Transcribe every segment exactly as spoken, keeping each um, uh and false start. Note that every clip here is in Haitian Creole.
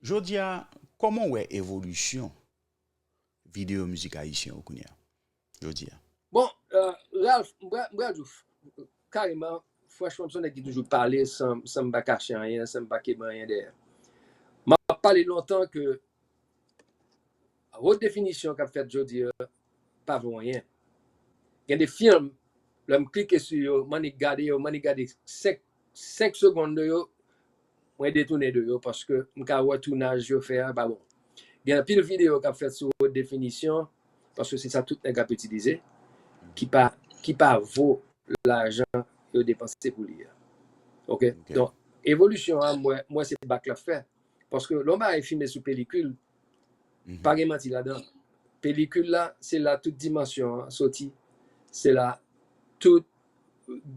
Jodi a, kòman w wè evolisyon videyo mizik ayisyen yo kounye a? Jodi a. Bon, euh, Ralph, m pral di w kareman, franchman, m se yon nèg ki toujou pale san, san m pa kache anyen, san m pa kenbe anyen dèyè. M ap pale lontan ke wot definisyon k ap fèt jodi a pa vo anyen. Gen de fim, lè m klike sou yo, m annik gade yo, m annik gade senk, senk segonn de yo, mwen detounen de yo paske m ka wè tounaj yo fè a pa bon. Gen anpil videyo k ap fèt sou wot definisyon, paske se sa tout nèg ap itilize, ki pa, ki pa vo lajan yo depanse pou li a. Ok? Donk, evolisyon an, mwen, mwen se bak l ap fè. Paske lè yon bagay filme sou pelikil, pa gen manti ladan. Pelikil la, se la tout dimansyon an soti. Se la tout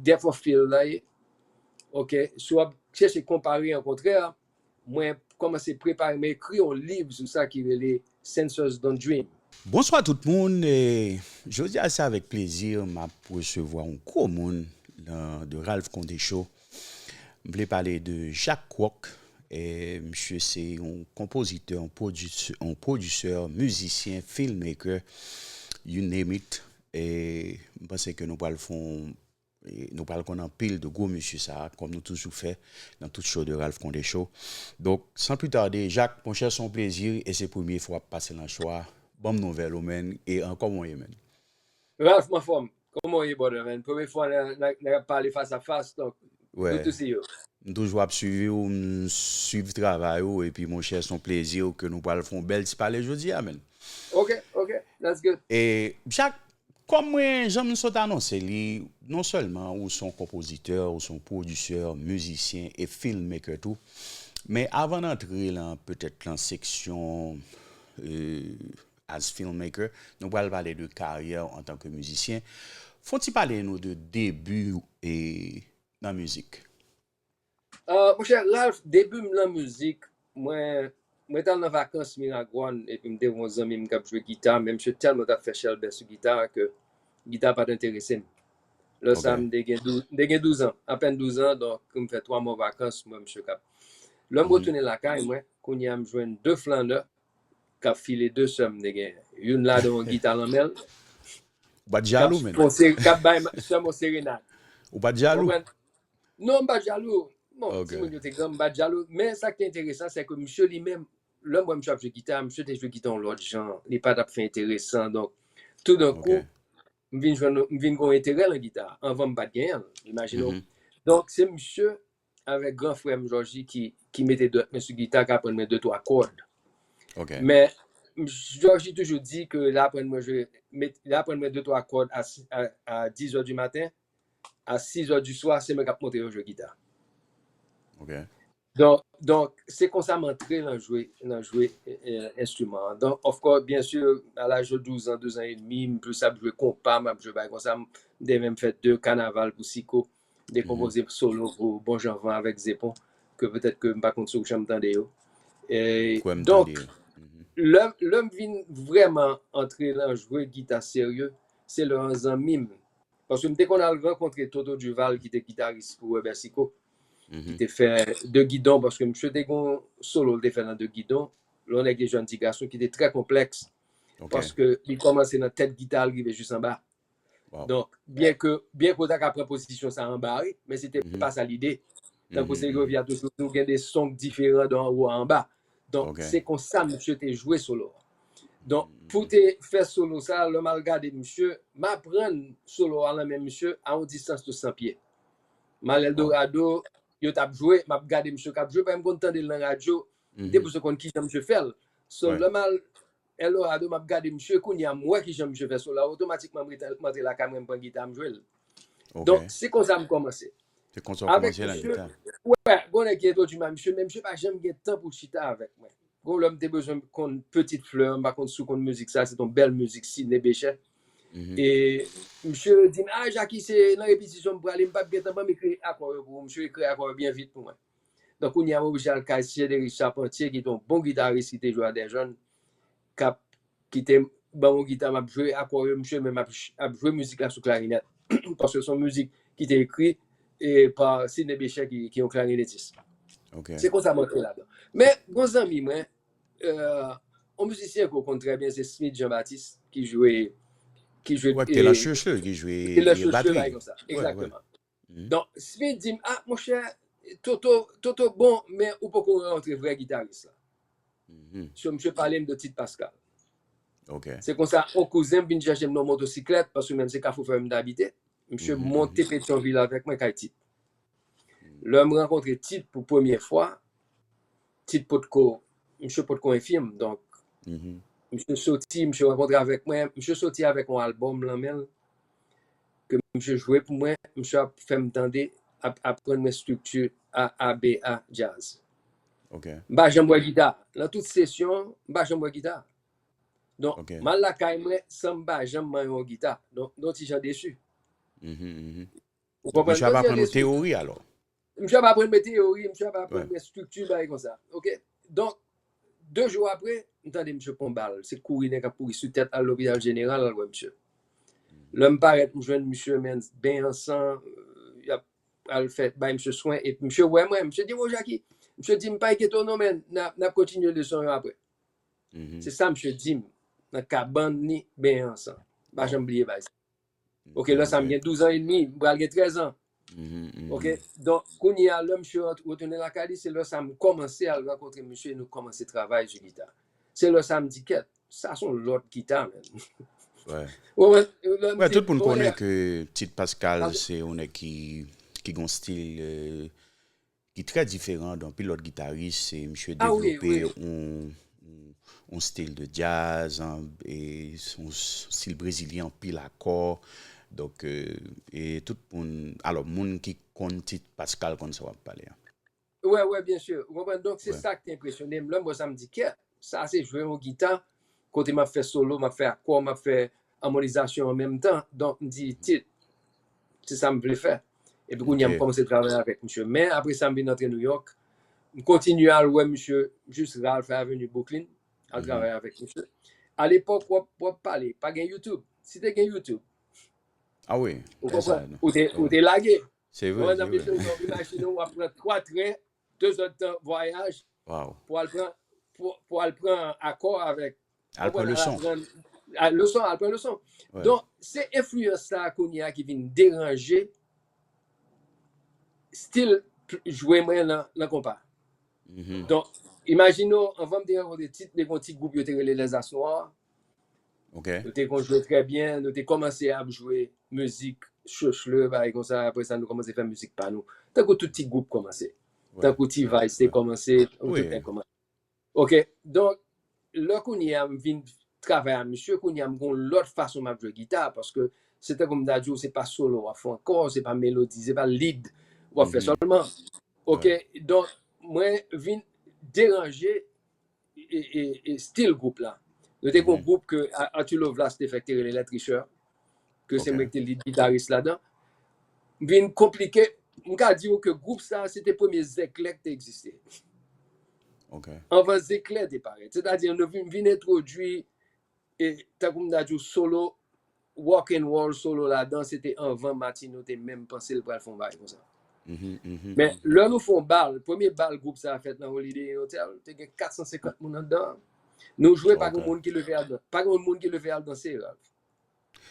depth of field la ye. Ok, si w ap chèche konpare an kontrè, mwen kòmanse prepare, mwen ekri yon liv sou sa ki rele Censors Don't Dream. Bonswa tout moun. E, jodi a se avèk plezi m ap resevwa yon gwo moun nan The Ralph Condé Show. M vle pale de Jacques Kwok. E, misye se yon konpozitè, yon pwodisè, yon pwodisè, mizisyen, filmmaker, you name it. E m panse ke nou pral fè yon, e, nou pral konn anpil de gwo mesye sa a, kòm nou toujou fè nan tout show de Ralph Condé Show. Donk, san pli tade, Jacques, monchè, se yon plezi e se premye fwa w ap pase nan show a. Ban m nouvèl ou, menn, e an kòman w ye, menn? Ralph, m anfòm. Kòman w ye, brother, man? Premye fwa n a, n a, n a pale fas a fas, donk, good to see you. M toujou ap swiv ou, m swiv travay ou, epi monchè, se yon plezi ke nou pral fè yon bèl ti pale jodi a, menn. Ok, ok, that's good. E, Jacques, kòm mwen, jan m sot anonse li, non sèlman ou se yon konpozitè, ou se yon pwodisè, mizisyen e filmmaker tou, men avan n antre lan, petèt lan seksyon, e, as filmmaker, nou pral pale de karyè w antanke mizisyen. Fè yon ti pale nou de debi w, e, nan mizik. Ah, monchè Ralph, debi m nan mizik, mwen, mwen t al nan vakans Miragwàn, epi m te wè yon zanmi m k ap jwe gita, men misye tèlman t ap fè chèlbè sou gita ke gita pa t enterese m. Lè sa a, m te gen douz, m te gen douz an, apèn douz an, donk m fè twa mwa vakans, m wè misye k ap. Lè m retounen lakay mwen, kounye a m jwenn de flannè k ap file de sè m te gen. Youn ladan yon gita nan men l. Ou pa t jalou, menn? K ap bay sè m yon serenad. Ou pa t jalou? Non, m pa t jalou. Bon, timoun yo te gran, m pa t jalou. Men sa ki te enteresan, se ke misye li menm, lè m wè misye ap jwe gita, misye te jwe gita yon lòt jan. Li pa t ap fè enteresan. Donk, toudenkou, m vin jwenn, m vin gen yon enterè nan gita. Anvan, m pa t genyen l. Imajine w. Donk, se misye avèk gran frè m Jòji ki, ki mete dwèt mwen sou gita, k aprann mwen de twa kòd. Men Jòji toujou di ke l aprann mwen jwe, li aprann mwen de twa kòd a, a, a dizè di maten, a sizè di swa, se mwen k ap montre yo jwe gita. Donk, donk se konsa m antre nan jwe, nan jwe enstriman an. Donk, of course, byen si, a laj de douz an, douz an edmi, m plis ap jwe konpa, m ap jwe bagay konsa. M te menm fè de kanaval pou Siko. M te konpoze solo pou Bon Jan Van avèk Zepon, ke petèt ke m pa konn si w janm tande yo. E, donk, lè, lè m vin vrèman antre nan jwe gita serye, se lè yon zanmi m, paske m te konn al rankontre Toto Duval, ki te gitaris pou Webè Siko, ki te fè De Gidon, paske misye te gen yon solo l te fè nan De Gidon, lè yon nèg te jwenn ti gason ki te trè konplèks, paske li kòmanse nan tèt gita l rive jis anba. Donk, byen ke, byen ke w ta ka pran pozisyon sa anba, wi, men se te pa sa lide. Tankou se Jovia toujou di w, gen de son k diferan de anwo a anba. Donk, se konsa misye te jwe solo a. Donk, pou te fè solo sa, lè m al gade misye, m aprann solo a nan men misye a yon distans de san pye. M al Eldorado, yo t ap jwe, m ap gade misye k ap jwe, paske m konn tande l nan radyo, depi w konn kijan misye fè l. So, lè m al Eldorado, m ap gade misye, kounye a m wè kijan misye fè solo a, otomatikman m rete, m antre lakay mwen, m pran gita, m jwe l. Donk, se konsa m kòmanse. Se konsa w kòmanse nan gita. Wè, gen yon nèg ki entwodui m a misye, men misye pa janm gen tan pou l chita avèk mwen. Gon lè m te bezwen konn Petite Fleur, m pa konn si w konn mizik sa, se yon bèl mizik Sidney Bechet. E misye di m, "Ah, Jackie, se nan repetisyon m prale, m p ap gen tan, ban m ekri akò yo pou ou." Misye ekri akò yo byen vit pou mwen. Donk, kounye a, m oblije al kay Cédric Charpentier, ki te yon bon gitaris ki te jwe a Dèjòn, k ap, ki te ban m yon gita, m ap jwe akò yo, misye menm ap, ap jwe mizik la sou klarinèt. Paske se yon mizik ki te ekri e pa Sidney Bechet, ki, ki yon klarinetis. Ok. Se konsa m antre ladan. Men, gon zanmi mwen, euh, yon mizisyen ke w konn trè byen, se Smith Jean Baptiste, ki jwe, ki jwe, Wè, ki te nan Churchill, ki jwe ki te nan Churchill, bagay konsa. Egzakteman. Donk, Smith di m, ah, monchè, Toto, Toto bon, men ou poko rankontre vrè gitaris la. So, misye pale m de Tite Pascal. Ok. Se konsa, yon kouzen m vin chèche m nan motosiklèt, paske menm se Kafou Ferme m t abite. Misye monte Petyonvil avèk mwen kay Tite. Lè m rankontre Tite pou premye fwa, Tite potko, misye potko enfim, donk, misye soti, misye rankontre avèk mwen, misye soti avèk yon albòm nan men l, ke misye jwe pou mwen, misye ap fè m tande, ap aprann mwen estrikti A, A, B, A, djaz. Ok. M pa janm wè gita. Nan tout sesyon, m pa janm wè gita. Donk, Ok. m al lakay mwen san m pa janm manyen yon gita. Donk, m te yon ti jan desi. Mhm, mhm. Ou konprann? Misye ap M te yon ti jan aprann nou desi. Teori alò. Misye ap aprann mwen teori, misye ap aprann Wè. mwen estrikti, bagay konsa. Ok? Donk, de jou apre, m tande misye pran bal. Se kouri nèg ap kouri sou tèt, al lopital jeneral, al wè misye. Lè m parèt, m jwenn misye, men, benyen an san, euh, y ap al fè, bay misye swen, epi misye wè mwen, misye di, "Wo, Jackie," misye di, "M pa enkyete w non, men n a, n ap kontinye leson yo apre." Mhm. Se sa misye di m, nan kabann ni benyen an san. M pa janm bliye bagay sa. Ok, lè sa m gen douz an edmi, m pral gen trèz an. Mhm, mhm. Ok, donk, kounye a, lè misye ret-, retounen lakay li, se lè sa m kòmanse al rankontre misye, nou kòmanse travay sou gita. Se lè sa m di, "Kèt, sa se yon lòt gita, men." Wè. Ou konprann? Lè m Wè, di, tout moun "Bon, konnen nèg." Ke Tite Pascal se yon nèg ki, ki gen yon stil, euh, ki trè diferan de anpil lòt gitaris. Se misye Ah wi, devlope wi. yon, yon, yon stil de djaz, an, e yon s- stil brezilyen, anpil akò. Donk, euh, e tout moun, alò, moun ki konn Tite Pascal konn sa w ap pale a. Wè, wè, byen si. Ou konprann? Donk, se Wè. Sa k te enpresyone m. Lè m wè sa, m di, "Kèt, sa se jwe yon gita, kote m ap fè solo, m ap fè akò, m ap fè amonizasyon an menm tan." Donk, m di, "Tite, se sa m vle fè." Epi kounye a, m Ok. kòmanse travay avèk misye. Men, apre sa, m vin antre New York. M kontinye al wè misye, jis Ralph Avenue, Brooklyn, al Mhm. travay avèk misye. A lepòk, w ap, w ap pale, pa gen YouTube. Si te gen YouTube, Ah wi, ou e sa, konprann? Ou te, ou te lage. Se Mwen, vre, nan se mesye, vre. donk, imajine w ap pran twa trè, de zèdtan vwayaj Wow. Pou al pran, pou, pou al pran akò avèk, Al pran konprann, al leson. Aprann, al leson, al pran leson. Wè. Donk, se enfliyans sa a kounye a ki vin deranje stil pl- jwe mwen nan, nan konpa. Mhm. Donk, imajine w, anvan m te rankontre Tite, te gen yon ti gwoup yo te rele Les As Noirs. Ok. Nou te konn jwe trè byen, nou te kòmanse ap jwe mizik chochle, bagay konsa, apre sa nou kòmanse fè mizik pa nou. Tankou tout ti gwoup kòmanse. Wè. Tankou T-Vice te kòmanse, tankou Wi. Tout nèg kòmanse. Ok, donk, lè kounye a m vin travay a misye, kounye a m gon lòt fason m ap jwe gita, paske se tankou m ta di w, se pa solo w ap fè ankò, se pa melodi, se pa lead w ap fè Mhm. sèlman. Ok, Wè. Donk, mwen vin deranje e, e, e stil gwoup la. Nou te gon Mhm. Gwoup ke A- Arthur Lovelace te fè ki te rele Les Tricheurs, ke se Ok. mwen ki te lead gitaris ladan. Vin konplike, m ka di w ke gwoup sa, se te premye zèklè ki te egziste. Ok. Anvan zeklè te parèt. Sètadi, nou vin, vin entwodui, e, tankou m ta di w, solo, rock and roll solo ladan, se te anvan Martino te menm panse l pral fè yon bagay konsa. Mhm, mhm, Men, mhm. Lè nou fè yon bal, premye bal gwoup sa a fèt nan Holiday Inn Hotel, te gen kat san senkant moun anndan. Nou jwe, pa gen Ok. Moun ki leve al dan-, pa gen moun ki leve al danse, Ralph.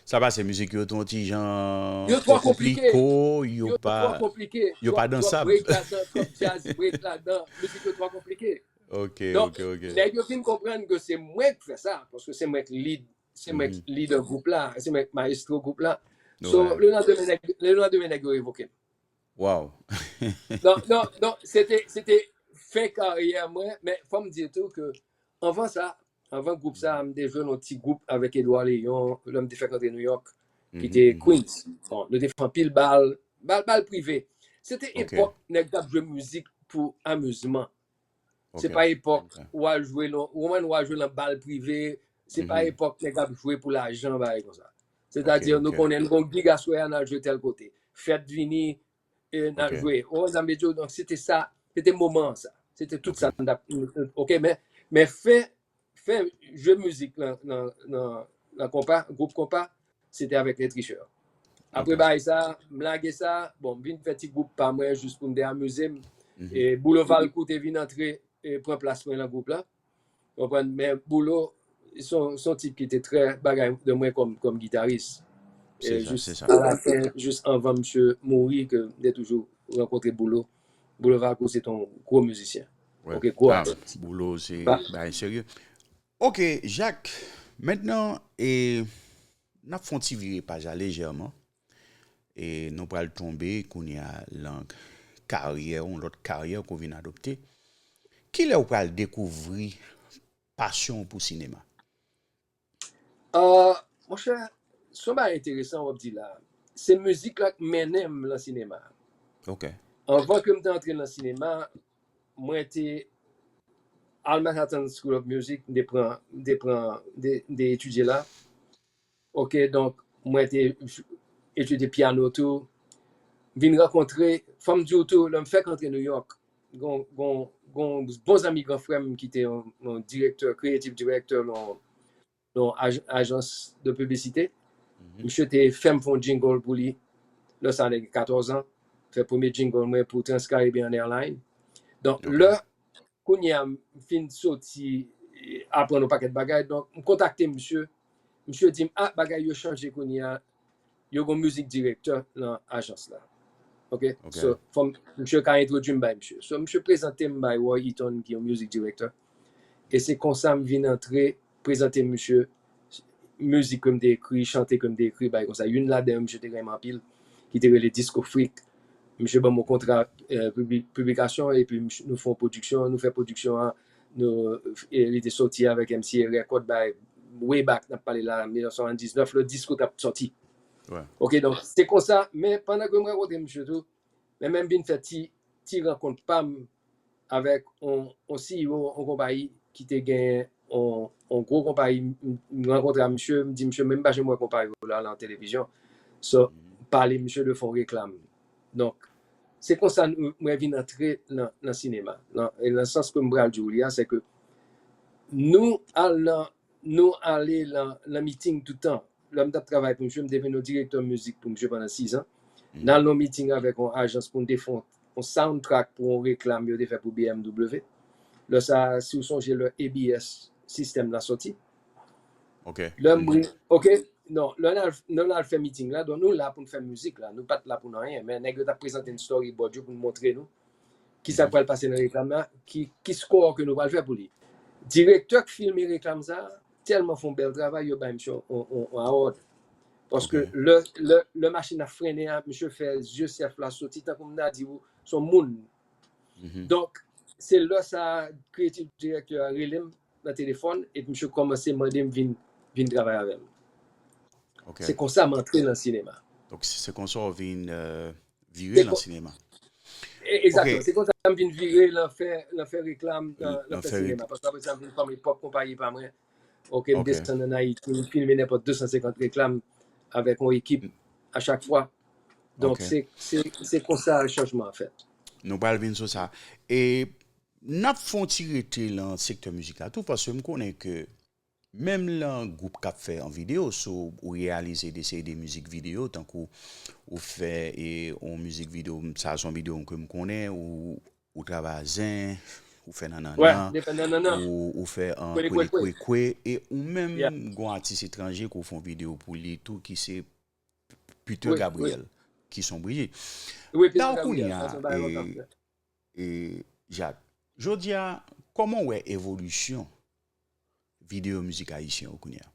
Sa pase mizik yo tou ti jan Yo twò konplike. Yo Yo pa twò konplike. yo Twòp, pa twòp dansab. Break ladan, twòp jazz break ladan. Mizik yo twò konplike. Ok, Donk, ok, ok. Nèg yo fin konprann ke se mwen ki fè sa, paske se mwen ki lead, se mwen ki Mhm. leader gwoup la, se mwen ki maestro gwoup la. So, Wè. Le lendemain, nèg, le lendemain, nèg yo revoke m. Wow. Non, non, non, se te, se te fen karyè mwen, men fò m di tou ke anvan sa, anvan gwoup sa, m te jwe nan ti gwoup avèk Edouard Léon, lè m te fèk antre New York, ki te Mhm, mhm. Queens. Bon, nou te fè anpil bal, bal, bal prive. Se te Ok. Epòk nèg t ap jwe mizik pou amizman. Se Ok. pa epòk Ok. w al jwe nan, ou konprann, w al jwe nan bal prive, se pa Mhm. Epòk nèg ap jwe pou lajan, bagay konsa. Sètadi, Ok, nou ok. Konnen nou gon gig aswè a, n al jwe tèl kote. Fèt vini, e, n al Ok. Jwe. Ou konprann sa m vle di w? Donk, se te sa, se te moman an sa. Se te tout Ok. Sa n t ap, ok, men, men fen, fen jwe mizik nan, nan, nan, nan konpa, gwoup konpa, se te avèk Les Tricheurs. Apre Ok. Bagay sa, m lage sa, bon, m vin fè ti gwoup pa mwen jis pou m te amize m. E Boulo Valcourt te vin antre e pran plas mwen nan gwoup la. Konprann? Men Boulo se yon, se yon tip ki te trè bagay de mwen kòm, kòm gitaris. E jis alafen, jis anvan misye mouri, ke m te toujou rankontre Boulo. Boulo Valcourt se te yon gwo mizisyen. Ok, gwo atis. Boulo se bagay serye. Ok, Jacques, mentnan, e, n ap fè yon ti vire paj la lejèman. E nou pral tonbe kounye a lan karyè, yon lòt karyè ke w vin adopte. Kilè w pral dekouvri pasyon w pou sinema? Ah, monchè, se yon bagay enteresan w ap di la. Se mizik la k mennen m lan sinema. Ok. Anvan ke m te antre lan sinema, mwen te al Manhattan School of Music, m te pran, m te pran, m te, m te etidye la. Ok, donk, mwen te etidye pyano tou. Vin rankontre, fò m di w tou, lè m fèk antre New York, gon, gon, gon bon zanmi gran frè m ki te yon, yon direktè, creative director, yon, yon aj-, ajans de piblisite. Misye te fè m fè yon jingle pou li. Lè sa a, nèg katòz an, fè premye jingle mwen pou Trans-Caribbean Airlines. Donk, lè kounye a, m fin soti, e, aprann yon pakèt bagay. Donk, m kontakte misye. Misye di m, ah, bagay yo chanje kounye a. Yo gon mizik direktè nan ajans la. Ok? So, fò m, misye ka entwodui m bay misye. So, misye prezante m bay Roy Eaton, ki yon mizik direktè. E se konsa m vin antre, prezante misye mizik ke m te ekri, chante ke m te ekri, bay konsa. Youn ladan yo, misye te renmen anpil, ki te rele Disco Freak. Misye ban m yon kontra, eh, pibi-, piblikasyon, epi misye, nou fè yon pwodiksyon, nou fè pwodiksyon an, nou, e, li te soti avèk M C A Record, bay, way back, n ap pale la, mil nèf san swasanndisnèf, lè disko t ap soti. Ok, donk, se konsa, men pandan ke m rankontre misye tou, men menm vin fè ti, ti rankont pa m avèk on, on C E O, on konpayi ki te gen on, on gwo konpayi, m, m rankontre a misye, m di misye, men m pa janm wè konpayi w la nan televizyon. So, pale misye de fè on reklam. Donk, se konsa nou, mwen vin antre nan, nan sinema. Nan, e nan sans ke m pral di w li a, se ke nou al nan, nou ale nan, nan miting toutan. Lè m t ap travay pou misye, m te vin yon direktè mizik pou misye pandan sis an. N al nan yon miting avèk yon ajans pou n te fè yon, yon soundtrack pou yon reklam yo te fè pou B M W. Lè sa a, si w sonje, lè A B S sistèm la soti. Ok. Lè m ri-, ok, non, lè n al, lè n al fè miting la, donk nou la pou n fè mizik la, nou pa t la pou n anyen, men nèg yo t ap prezante n storyboard yo pou n montre nou kisa k pral pase nan reklam la, ki, ki score ke nou pral fè pou li. Direktè k filme reklam sa, tèlman fè yon bèl travay, yo bay misye on, on, on award. Paske lè, lè, lè machin ap frennen a, misye fè zye chèf la soti, tankou m ta di w, se yon moun. Donk, se lè sa a, creative director a rele m nan telefòn, epi misye kòmanse mande m vin, vin travay avè l. Se konsa m antre nan sinema. Donk, se, se konsa w vin, euh, vire nan sinema. E, egzakteman. Se konsa m vin vire lan fè, lan fè reklam, lan, lan fè sinema. Paske apre sa, m vin fòme pwòp konpayi pa mwen. Ok, m desann ann Ayiti, m filme nenpòt de san senkant reklam avèk yon ekip a chak fwa. Donk, se, se, se konsa chanjman an fèt. Nou pral vin sou sa. E n ap fè yon ti rete lan sektè mizik la tou, paske m konnen ke menm lan gwoup k ap fè an videyo, si w reyalize de seri de mizik videyo, tankou ou fè, e, yon mizik videyo, sa se yon videyo ke m konnen, ou, ou travay a zen, ou fè nannan, ou, ou fè an kwele kwekwe, e ou menm gon atis etranje ke w fè yon videyo pou li tou, ki se Peter Gabriel, ki se yon Brijit. Dawou kounye a, e, e, Jacques, jodi a, kòman w wè evolisyon videyo mizik ayisyen yo kounye a,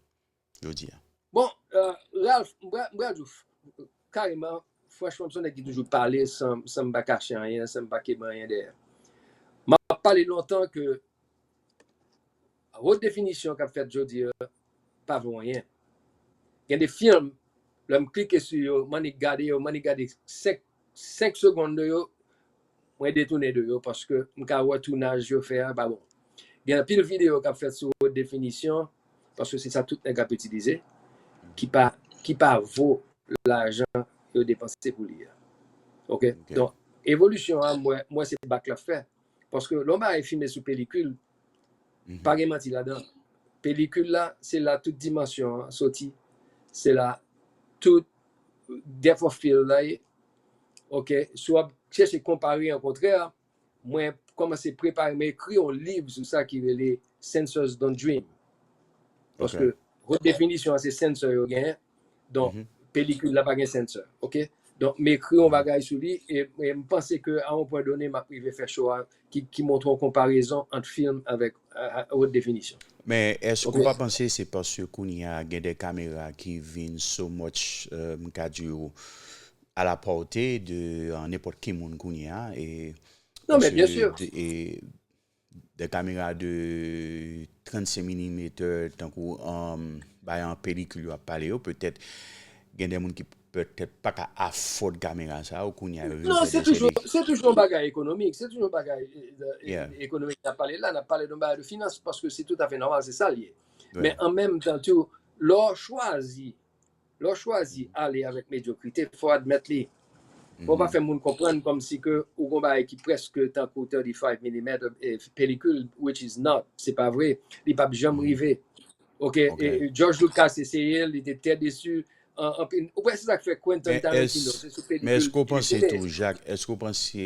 jodi a? Bon, euh, Ralph, m pral, m pral di w kareman, franchman, m se yon nèg ki toujou pale san, san m pa kache anyen, san m pa kenbe anyen dèyè. M ap pale lontan ke wot definisyon k ap fèt jodi a pa vo anyen. Gen de fim, lè m klike sou yo, m annik gade yo, m annik gade senk, senk segonn de yo, mwen detounen de yo paske m ka wè tounaj yo fè a pa bon. Gen anpil videyo k ap fèt sou wot definisyon, paske se sa tout nèg ap itilize, ki pa, ki pa vo lajan yo depanse pou li a. Ok? Donk, evolisyon an, m wè, m wè se bak l ap fè. Paske lè yon bagay filme sou pelikil, pa gen manti ladan. Pelikil la, se la tout dimansyon an soti. Se la tout depth of field la ye. Ok, si w ap chèche konpare an kontrè, mwen kòmanse prepare, mwen ekri yon liv sou sa ki rele Censors Don't Dream. Paske haute définition an se sensor yo genyen. Donk, pelikil la pa gen sensor. Ok? Donk, m ekri yon bagay sou li e, e m panse ke a yon pwen done, m ap rive fè show a ki, ki montre yon konparezon ant film avèk a, a, haute définition. Men èske w pa panse se paske kounye a gen de kamera ki vin so much, euh, m ka di w, à la portée de euh, nenpòt ki moun kounye a? E Non, men byen si. De, e, de kamera de trannsenk milimetè, tankou um, bay an pelikil yo ap pale yo, petèt gen de moun ki petèt pa ka afford kamera sa yo kounye a yo vin Non, fè se de toujou seri. Se toujou yon bagay ekonomik. Se toujou yon bagay e, e, Yeah. ekonomik n ap pale la, n ap pale de yon bagay de finans paske se toutafè nòmal, se sa l ye. Wi. Men an menm tan tou, lè w chwazi, lè w chwazi ale avèk medyokrite, fò w admèt li. Fò w pa fè moun konprann kòmsi ke ou gon bagay ki prèske tankou thirty-five milimèt e, pelikil, which is not, se pa vre, li p ap janm rive. Ok, Ok. E, e George Lucas eseye l, li te trè desi. An, anpil, ou wè se sa k fè Quentin Men Tarantino, èske se sou men èske w pelikil li panse filme. Tou, Jacques, èske w panse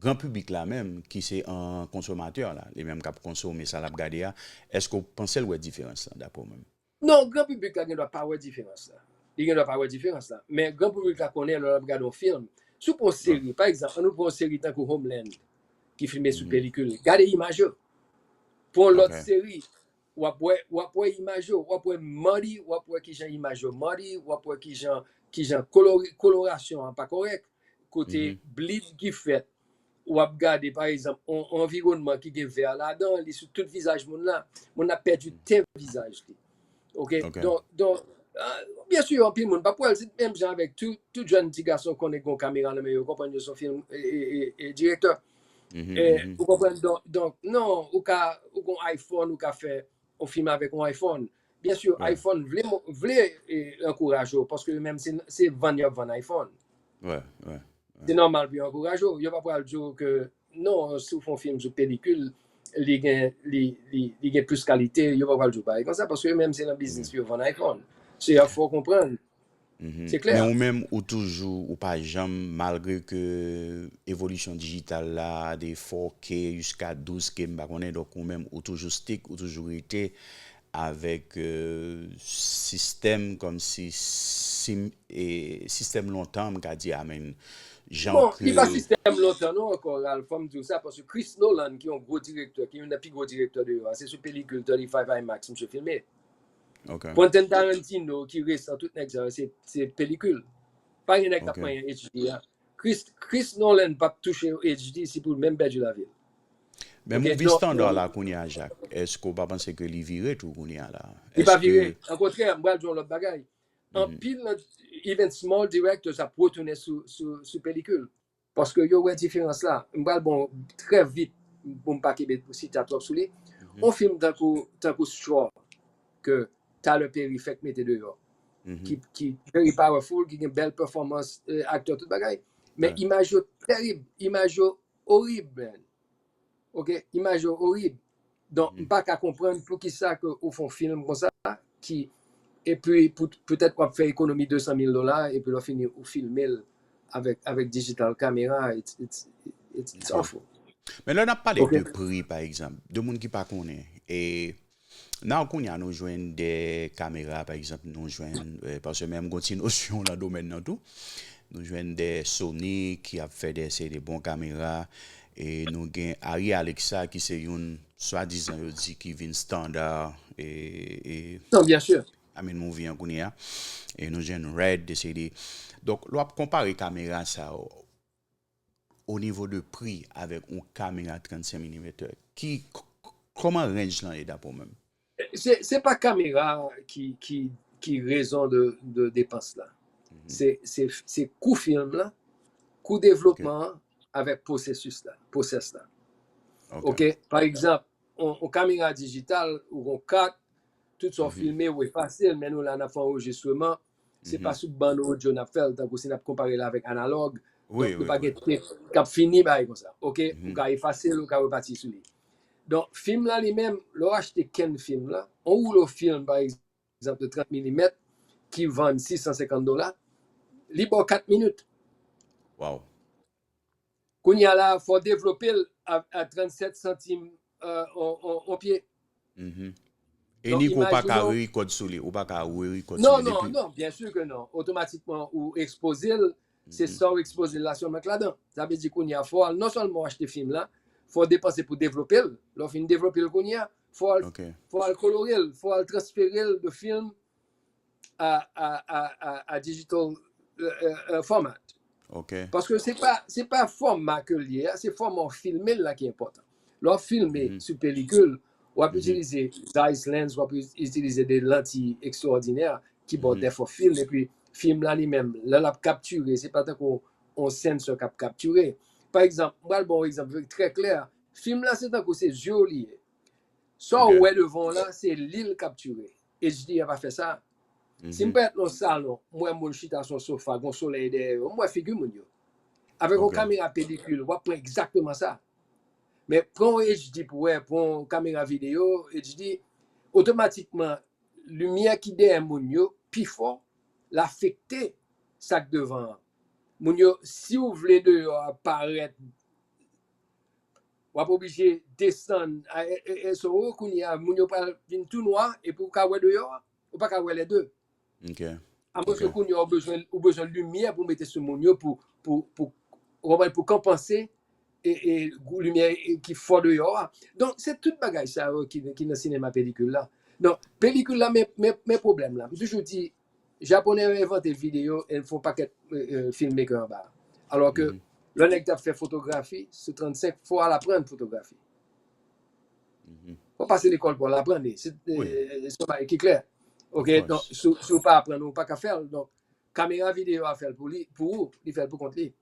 gran piblik la menm, ki se an konsomatè la, li menm k ap konsome sa l ap gade a, èske w panse l wè diferans lan, daprè w menm? Non, gran piblik la gen dwa pa wè diferans la. Li gen dwa pa wè diferans la. Men gran piblik la konnen lè l ap gade yon film. Si w pran yon seri, pa egzanp, ann nou pran yon seri tankou Homeland, ki filme sou pelikil. Gade imaj yo. Pran yon lòt Ok. Seri, w ap wè, w ap wè imaj yo, w ap wè muddy, w ap wè kijan imaj yo muddy, w ap wè kijan, kijan kolori, kolorasyon an pa kòrèk, kote bleed ki fèt, w ap gade, pa egzanp, yon, yon anviwònman ki gen vè ladan, li sou tout vizaj moun la. Moun la pèdi ten vizaj li. Ok? Ok. Donk, donk, ah, byen si, anpil moun p ap wè l, se menm jan avèk tout, tout jèn ti gason konnen gon kamera nan men yo, konprann yo se yon film e, e, e, e direktè. Mhm, E, mhm. Ou konprann? Donk, donk, non, ou ka, ou gon iPhone, ou ka fè yon film avèk yon iPhone. Byen si, Wi. iPhone vle, mo- vle e, ankouraje w, paske yo menm se, se vann y ap vann iPhone. Wi, wi. Se nòmal pou yo ankouraje w. Yo pa pral di w ke non, si w fè yon film sou pelikil, li gen, li, li, li gen plis kalite, yo pa pral di w bagay konsa, paske yo menm se nan biznis pou yo vann iPhone. Se y ap fè w konprann. Se klè. Men ou menm, ou toujou, ou pa janm, malgre ke evolisyon dijital la, de four K jiska twelve K, m pa konnen, donk ou menm, ou toujou stick, ou toujou rete avèk euh, sistèm kòmsi sim, e sistèm lontan, m ka di, I mean, jan Bon, ke li pa sistèm lontan non ankò, Ralph, fò m di w sa, paske Chris Nolan, ki yon gwo direktè, ki youn nan pi gwo direktè deyò a, se sou pelikil thirty-five IMAX misye filme. Ok. Quentin Tarantino, ki resan, tout nèg sa yo, se, se pelikil. Pa gen nèg k ap Ok. manyen H D a. Chris, Chris Nolan p ap touche H D si pou l menm pèdi lavi l. Men Ok, movie donk, standard non. La kounye a, Jacques, èske w pa panse ke li vire tou kounye a la? Li pa Èske vire. Okontrè, m pral di yon lòt bagay. Anpil nan, even small directors ap retounen sou, sou, sou pelikil. Paske yo wè diferans la. M pral bon trè vit pou m pa kenbe pou sita twòp sou li. Yon film tankou, tankou Straw, ke Tyler Perry fèk mete deyò. Ki, ki very powerful, ki gen bèl pèfòmans, eh, aktè, tout bagay. Men Right. Imaj yo tèrib, imaj yo orib, man. Ok, imaj yo orib. Donk, m pa ka konprann poukisa ke ou fè yon film konsa, ki, epi pou, petèt w ap fè ekonomi de san mil dola, epi lè w fini, ou filme l avèk, avèk digital camera, it's, it's, it's, it's awful. Men lè n ap pale Ok. De pri, pa egzanp, de moun ki pa konnen, e nan kounye a nou jwenn de kamera, pa egzanp, nou jwenn, eh, paske menm gon ti nosyon nan domèn nan tou, nou jwenn de Sony ki ap fè de, se de bon kamera, e nou gen Arri Alexa ki se youn, swadizan yo di ki vin standard, e, e Non, byen si. I mean, movie an kounye a. E nou jwenn Red, de se de. Donk, lè w ap konpare kamera sa yo, o nivo de pri avèk yon kamera trannsenk milimetè, ki, k-, k-, kòman range lan ye daprè w menm? Se, se pa kamera ki, ki, ki rezon de, de depans la. Se, se, se kou film la, kou devlopman an, avèk pwosesis la, pwosès la. Ok? Pa egzanp, yon, yon kamera dijital, ou gon kat, tout sa w filme, ou efase l, men nou la n ap fè anrejistreman, se pa sou bann odyo n ap fè l, tankou si n ap konpare l avèk analòg. Donk, nou pa gen tep k ap fini bagay konsa. Ok? Ou ka efase l, ou ka repati sou li. Donk, film la li menm, lè w achte kenn film la, yon woulo film, pa egzanp, de trant milimèt, ki vann sis san senkant dola, li ba w kat minit. Wow. Kounye a la, fò w devlope l a, a trannsèt santim euh, on, on, on pye. Mhm. E Donk, ni ke w pa ka imajine w. Re-record sou li, ou pa ka re-record sou Non, li non, depi. Non, byen si ke non. Otomatikman, ou ekspoze l, se Mhm. sa w ekspoze l la sèlman k ladan. Sa vle di kounye a, fò w al non sèlman w achte fim la, fò w depanse pou devlope l. Lè w fin devlope l kounye a, fò w al, Ok. fò w al kolore l, fò w al transfere l de film à, à, à, à, à digital euh, euh, euh, format. Ok. Paske se pa, se pa fòma ke l ye a, se fòma w filme l la ki enpòtan. Lè w filme Mhm. sou pelikil, w ap Mhm. itilize Zeiss lens, w ap itilize de lanti ekstraòdinè ki ba w Mhm. dèfò film, epi fim la li menm, lè l ap kaptire, se pa tankou yon sensor k ap kaptire. Pa egzanp, m pral ba w yon egzanp trè klè, fim la se tankou se zye w li ye. Sa w Ok. wè devan w la, se li l kaptire. H D a pa fè sa. Si m Mhm. parèt nan yon salon, m wè moun chita sou yon sofa, gon solèy dèyè yo, m wè figi moun yo. Avèk yon Ok. kamera pelikil, w ap pran egzakteman sa. Men pran yon H D pou wè, pran yon kamera videyo, H D, otomatikman, limyè ki dèyè moun yo pi fò, l afekte sa k devan an. Moun yo, si w vle deyò a parèt, w ap oblije desann, a, e, e, e, so, kounye a, moun yo pral vin tou nwa, epi w ka wè deyò a, ou pa ka wè lè de. Ok. Amwens ke Ok. kounye a, ou bezwen, ou bezwen limyè pou mete sou moun yo, pou, pou, pou, ou konprann, pou konpanse e, e, gou limyè e, ki fò deyò a. Donk, se tout bagay sa yo ki, ki nan sinema pelikil la. Donk, pelikil la, men, men, men pwoblèm la. M toujou di, Japonè yo envante videyo e fè yon pakèt euh, euh, filmmaker anba. Alò ke Mhm. lè nèg t ap fè fotografi, sou trannsenk, fò w al aprann fotografi. Mhm. Fò w pase lekòl pou w al aprann li. Se Wi. euh, se yon bagay ki klè. Ok, Of donk course. si w- si w pa aprann, ou pa ka fè l. Donk, kamera videyo a fè l pou li, pou ou, li fè l pou kont li. Li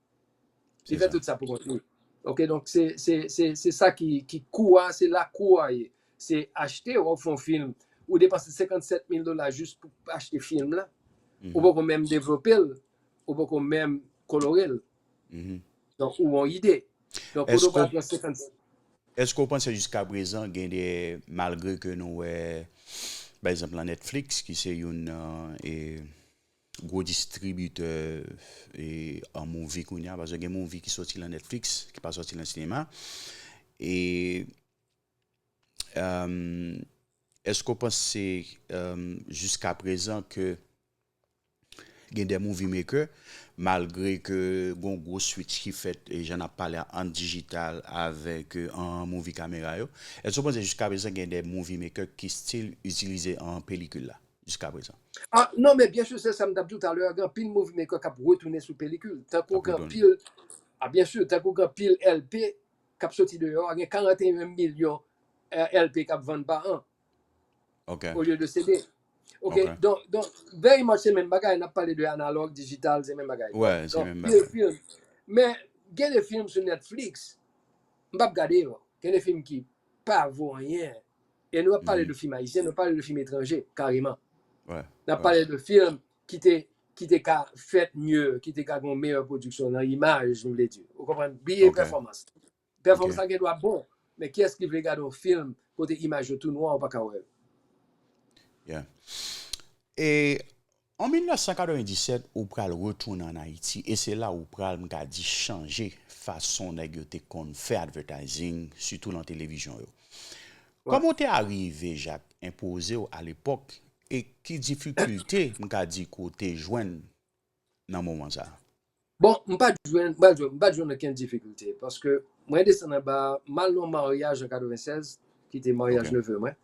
Se fè sa. tout sa pou kont li. Ok, donk se se se se sa ki ki kou a, se la kou a ye. Se achte, w ap fè yon film, ou depanse senkannsèt mil dola jis pou achte film la. Ou Mhm. poko menm devlope l, ou poko menm kolore l. Mhm. Donk, ou yon ide. Donk, kote w Èske pral w, pran senkann èske w panse jiska prezan gen de, malgre ke nou wè, pa egzanp, nan Netflix, ki se youn nan e, gwo distribitè e, an movie kounye a, paske gen movie ki soti nan Netflix, ki pa soti nan sinema. E um, èske w panse um, jiska prezan ke gen de movie maker, malgre ke gon gwo switch ki fèt, e jan n ap pale a, ant dijital avèk e, an movie kamera yo, èske w panse jiska prezan gen de movie maker ki still itilize an pelikil la, jiska prezan? Ah, non, men byen si, se sa m t ap di w talè a, gen anpil movie maker k ap retounen sou pelikil. Tankou Ap gen retounen. Anpil, ah, byen si, tankou gen anpil L P k ap soti deyò a, gen karannteyen milyon eh, L P k ap vann pa an Ok. olye de C D. Ok, Ok. donk, donk, very much se menm bagay, n ap pale de analòg, dijital, se menm bagay. Wè, se Donk, menm pil bagay. film. Men, gen de film sou Netflix, m p ap gade yo. Gen de film ki pa vo anyen. E nou ap pale Mhm. de film ayisyen, nou pale de film etranje, kareman. Wè. N ap Wè. pale de film ki te ki te ka fèt mye, ki te ka gen yon meyè pwodiksyon nan imaj, m vle di. Ou konprann? Biye Ok. pèfòmans. Pèfòmans Ok. la gen dwa bon, men kiyès ki vle gade yon film kote imaj yo tou nwa, ou pa ka wè l? Yeah. E an mil nèf san katrevenndisèt, ou pral retounen ann Ayiti, e se la ou pral, m ka di, chanje fason nèg yo te konn fè advertising, sitou nan televizyon yo. Wè. Kòman w te arive, Jacques, enpoze w alepòk, e ki difikilte, m ka di, ke w te jwenn nan moman sa a? Bon, m pa t jwenn, m pa t jwenn, m pa t jwenn okenn difikilte, paske mwen desann anba, m al nan yon maryaj an katrevennsèz, ki te maryaj Ok. neve mwen.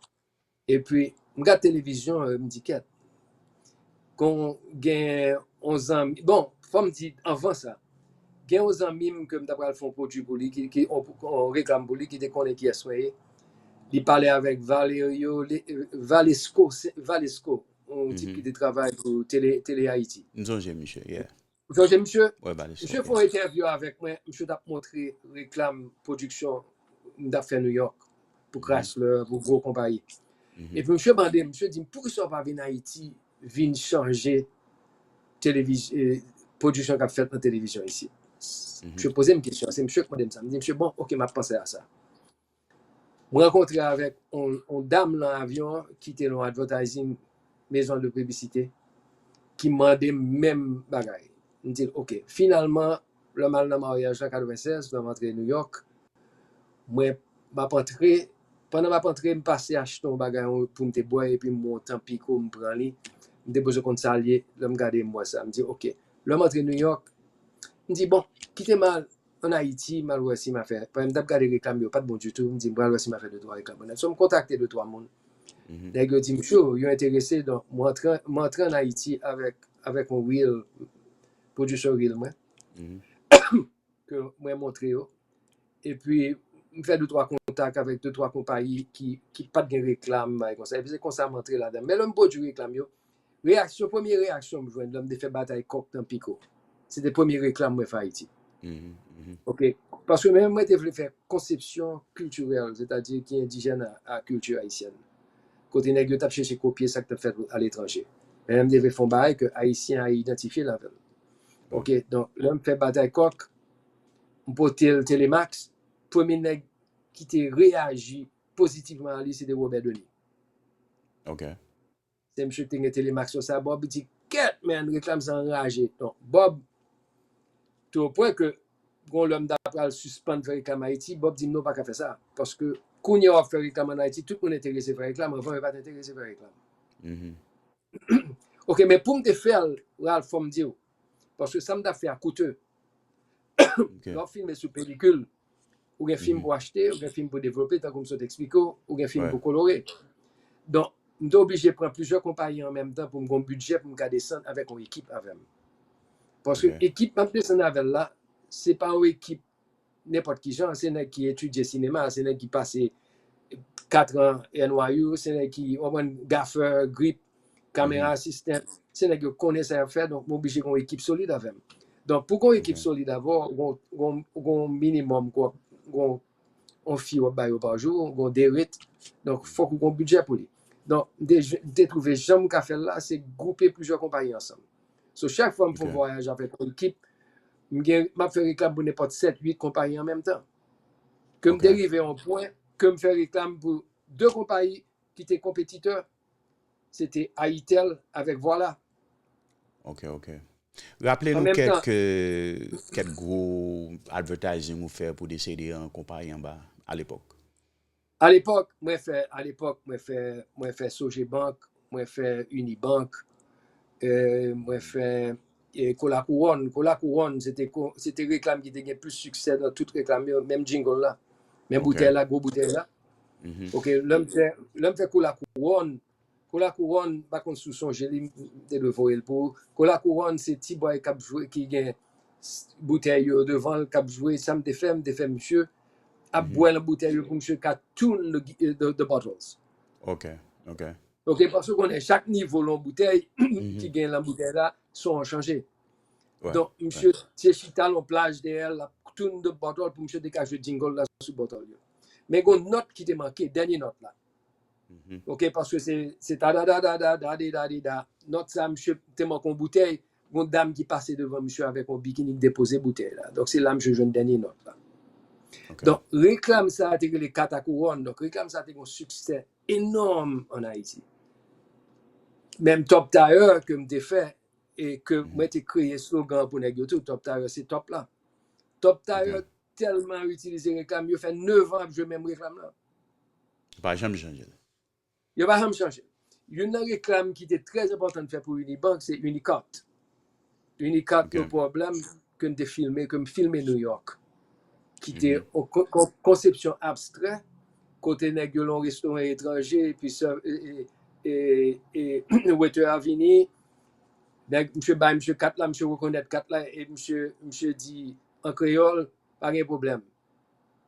Epi, m gad televizyon, euh, m di, kèt. Kon gen yon zanmi, bon, fò m di anvan sa, gen yon zanmi m ke m ta pral fè yon pwodui pou li, ki, ki, yon, yon reklam pou li, ki te konnen kiyès mwen ye. Li pale avèk Valerio, le, euh, Valesco, se, Valesco, yon tip Mhm. ki te travay pou Tele, Tele Haiti. M sonje misye, yeah. Ou sonje misye? Wè, Valesco, Misye fè yeah. yon entèvyou avèk mwen, misye t ap montre reklam pwodiksyon m t ap fè New York pou Mhm. Chrysler, pou gwo konpayi. Mhm. Epi misye mande m, misye di m, poukisa w pa vin Ayiti, vin chanje televiz-, eh, pwodiksyon k ap fèt nan televizyon isit? Mhm. Misye poze m kesyon, se misye k mande m sa. M di, misye, bon, ok, m ap panse a sa. Mwen rankontre avèk yon, yon dam nan avyon an ki te nan advertising, maison de publicité, ki mande m menm bagay. M di l, ok, finalman, lè m al nan maryaj la katrevennsèz, lè m antre New York, mwen, m ap antre, pandan m ap antre, m pase achte yon bagay pou m te bwè, epi m wè yon Tampico, m pran li. M te bezwen konn sa l ye, lè m gade, m wè sa. M di, "Ok." Lè m antre New York, m di, "Bon, kite m al ann Ayiti, m al wè si m a fè." Paske m t ap gade reklam yo, pa t bon ditou. M di, "M pral wè si m a fè de twa reklam." So, m kontakte de twa moun. Nèg yo di m cho, yo enterese, donk, mwen antre, mwen antre ann Ayiti avèk, avèk yon reel, producer reel mwen, ke mwen montre yo. Epi, m fè de twa kontak avèk de twa konpayi ki, ki pa t gen reklam, bagay konsa. Epi, se konsa m antre ladan. Men lè m pwodui reklam yo, reyaksyon, premye reyaksyon m jwenn lè m te fè Batay Kòk Tampico. Se te premye reklam mwen fè Ayiti. Ok. Paske menm mwen te vle fè konsepsyon kiltirèl, sètadi ki endijèn a, a kilti ayisyèn. Kote nèg yo t ap chèche kopye sa k t ap fèt aletranje. Men m te vle fè yon bagay ke Ayisyen a idantifye l avè l. Ok, donk, lè m fè Batay Kòk, m pote l Telemax, premye nèg ki te reyaji pozitivman a li, se te Robert Denis. Ok. Se misye ki te gen Telemax konsa. Bob di, "Kèt, man, reklam sa anraje." Donk, Bob, te o pwen ke, gon lè m ta pral sispann fè reklam Ayiti, Bob di m, "Non, w pa ka fè sa." Paske, kounye a w ap fè reklam ann Ayiti, tout moun enterese fè reklam, anvan yo pa t enterese fè reklam. Ok, men pou m te fè l, Ralph, fò m di w, paske sa m t ap fè a koute. Lè w ap filme sou pelikil, ou gen fim pou achte, ou gen fim pou devlope, tankou m sot eksplike w, ou gen fim pou kolore. Donk, m te oblije pran plizyè konpayi an menm tan pou m gen yon bidjè pou m ka desann avèk yon ekip avè m. Paske ekip m ap desann avè l la, se pa yon ekip nenpòt ki jan, se nèg ki etidye sinema, se nèg ki pase kat an N Y U, se nèg ki, w konprann, gafè, grip, kamera asistan, se nèg yo konnen sa y ap fè, donk m oblije gen yon ekip solid avè m. Donk, pou gen yon ekip solid avè w, gen yon minimòm, gen yon fi w ap ba yo pa jou, gen de ret, donk fòk ou gen yon bidjè pou li. Donk, m te, m te twouve jan m ka fè l la, se gwoupe plizyè konpayi ansanm. So, chak fwa m fè yon vwayaj avèk yon ekip, m gen, m ap fè reklam pou nenpòt sèt, uit konpayi an menm tan. Ke m te rive yon pwen, ke m fè reklam pou de konpayi ki te konpetitè, se te Ayitel avèk Vwala. Ok, ok. Raple nou kèk, kèk gwo advertising ou fè pou de seri de konpayi anba a lepòk. A lepòk, mwen fè, a lepòk, mwen fè, mwen fè Sogebank, mwen fè Unibank, euh, mwen fè, euh, Kola Kouwòn. Kola Kouwòn, se te, se te reklam ki te gen plis siksè nan tout reklam yo, menm jingle la. Men boutèy la, gwo boutèy la. Ok, lè m fè, lè m fè Kola Kouwòn, Kola Kouwòn, m pa konn si w sonje li, m te dwe voye l pou ou. Kola Kouwòn, se ti bòy k ap jwe, ki gen boutèy yo devan l, k ap jwe, sa m te fè, m te fè misye ap bwè nan boutèy yo pou misye ka tune the, the, the bottles. Ok, ok. Ok, paske w konnen chak nivo l yon boutèy ki gen nan boutèy la, son an chanje. Donk, misye te chita l yon plaj dèyè l, l ap tune the bottle pou misye te ka jwe jingle la sou bottle yo. Men gon nòt ki te manke, dènye nòt la. Ok, paske se, se ta da da da da da de da de da. Nòt sa, misye te manke yon boutèy, gon dam ki pase devan misye avèk yon bikini ki depoze boutèy la. Donk, se la misye jwenn dènye nòt la. Donk, reklam sa a te rele Kat a Kouwòn. Donk, reklam sa a te gen yon siksè enòm ann Ayiti. Menm Top Tire ke m te fè, e ke mwen te kreye slogan pou nèg yo tou, Top Tire se top la. Top Tire tèlman itilize reklam, yo fè nevan ap jwe menm reklam nan. Yo pa janm chanje l. Yo pa janm chanje l. Youn nan reklam ki te trè enpòtan fè pou Unibank, se Unicart. Unicart, no problem, ke m te filme, ke m filme New York. Ki te yon konsepsyon abstrè, kote nèg yo lan yon restoran etranje, epi e, e, e, e waiter a vini, nèg, misye bay misye kat la, misye rekonèt kat la, e misye, misye di an kreyòl, pa gen pwoblèm.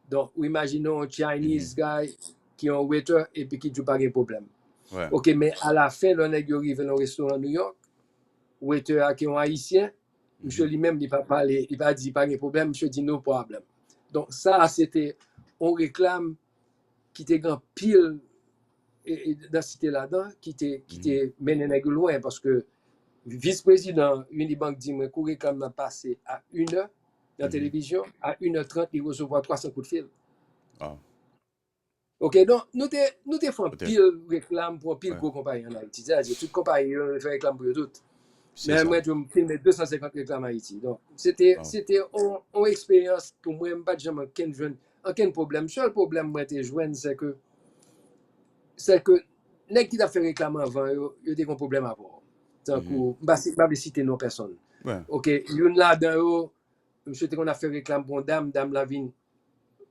Donk, ou imajine yon Chinese guy ki yon waiter epi ki di w pa gen pwoblèm. Ok, men alafen, lè nèg yo rive nan restoran New York, waiter a ki yon Ayisyen, misye li menm, li pa pale, li pa di pa gen pwoblèm, misye di no problem. Donk, sa a, se te yon reklam ki te gen anpil e, e, dansite ladan, ki te, ki te mennen nèg yo lwen, paske vis prezidan Unibank di mwen kou reklam nan pase a inè nan televizyon, a inè trant, li resevwa twa san kout fil. Ok, donk, nou te, nou te fè anpil reklam pou anpil gwo konpayi ann Ayiti. Sètadi, tout konpayi yo, nou te fè reklam pou yo tout. Men mwen di w, m filme de san senkant reklam Ayiti. Donk, se te, se te yon, yon eksperyans pou mwen, m pa t janm ankenn jwenn ankenn pwoblèm. Sèl pwoblèm mwen te jwenn, se ke, se ke nèg ki t ap fè reklam anvan yo, yo te gen pwoblèm avè w. Tankou, m pa si- m pa vle site non pèsonn. Oke, youn ladan yo, misye te konn ap fè reklam pou yon dam, dam la vin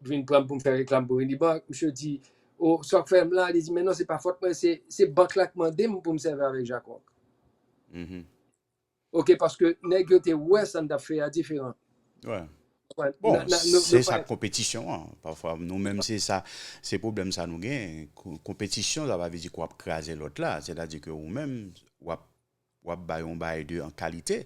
vin pran m pou m fè reklam pou Unibank. Misye di, o, sa w k fè m la? Li di, men non, se pa fòt mwen, se, se bank la k mande m pou m sèvi avèk Jacques Rock. Oke, paske nèg yo te wè sa n t ap fè a diferan. Bon, se sa konpetisyon an. Pafwa, nou menm, se sa, se pwoblèm sa nou gen. Konpetisyon, sa pa vle di ke w ap kraze lòt la. Sètadi ke ou menm, w ap w ap bay yon bagay de an kalite.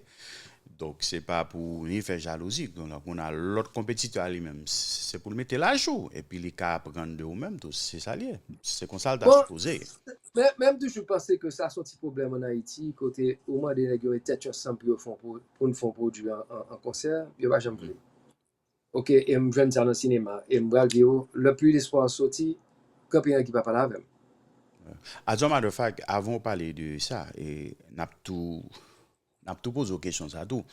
Donk, se pa pou ni fè jalouzi. Donk, ou nan lòt konpetitè a li menm, se pou l mete l ajou. Epi li ka aprann de ou menm tou. Se sa l ye. Se konsa l ta sipoze ye. Men, men m toujou panse ke sa se yon ti pwoblèm ann Ayiti, kote ou mande nèg yo met tèt yo ansanm pou yo fè yon, pou n fè yon pwodui an, an, an konsè, yo pa janm vle. Oke, e m jwenn sa nan sinema. E m pral di w, lè Plus d'Espoir soti, kanpe yon ki pa pale avè m. As a matter of fact, avan w pale de sa, e n ap tou, n ap tou poze w kesyon sa tou.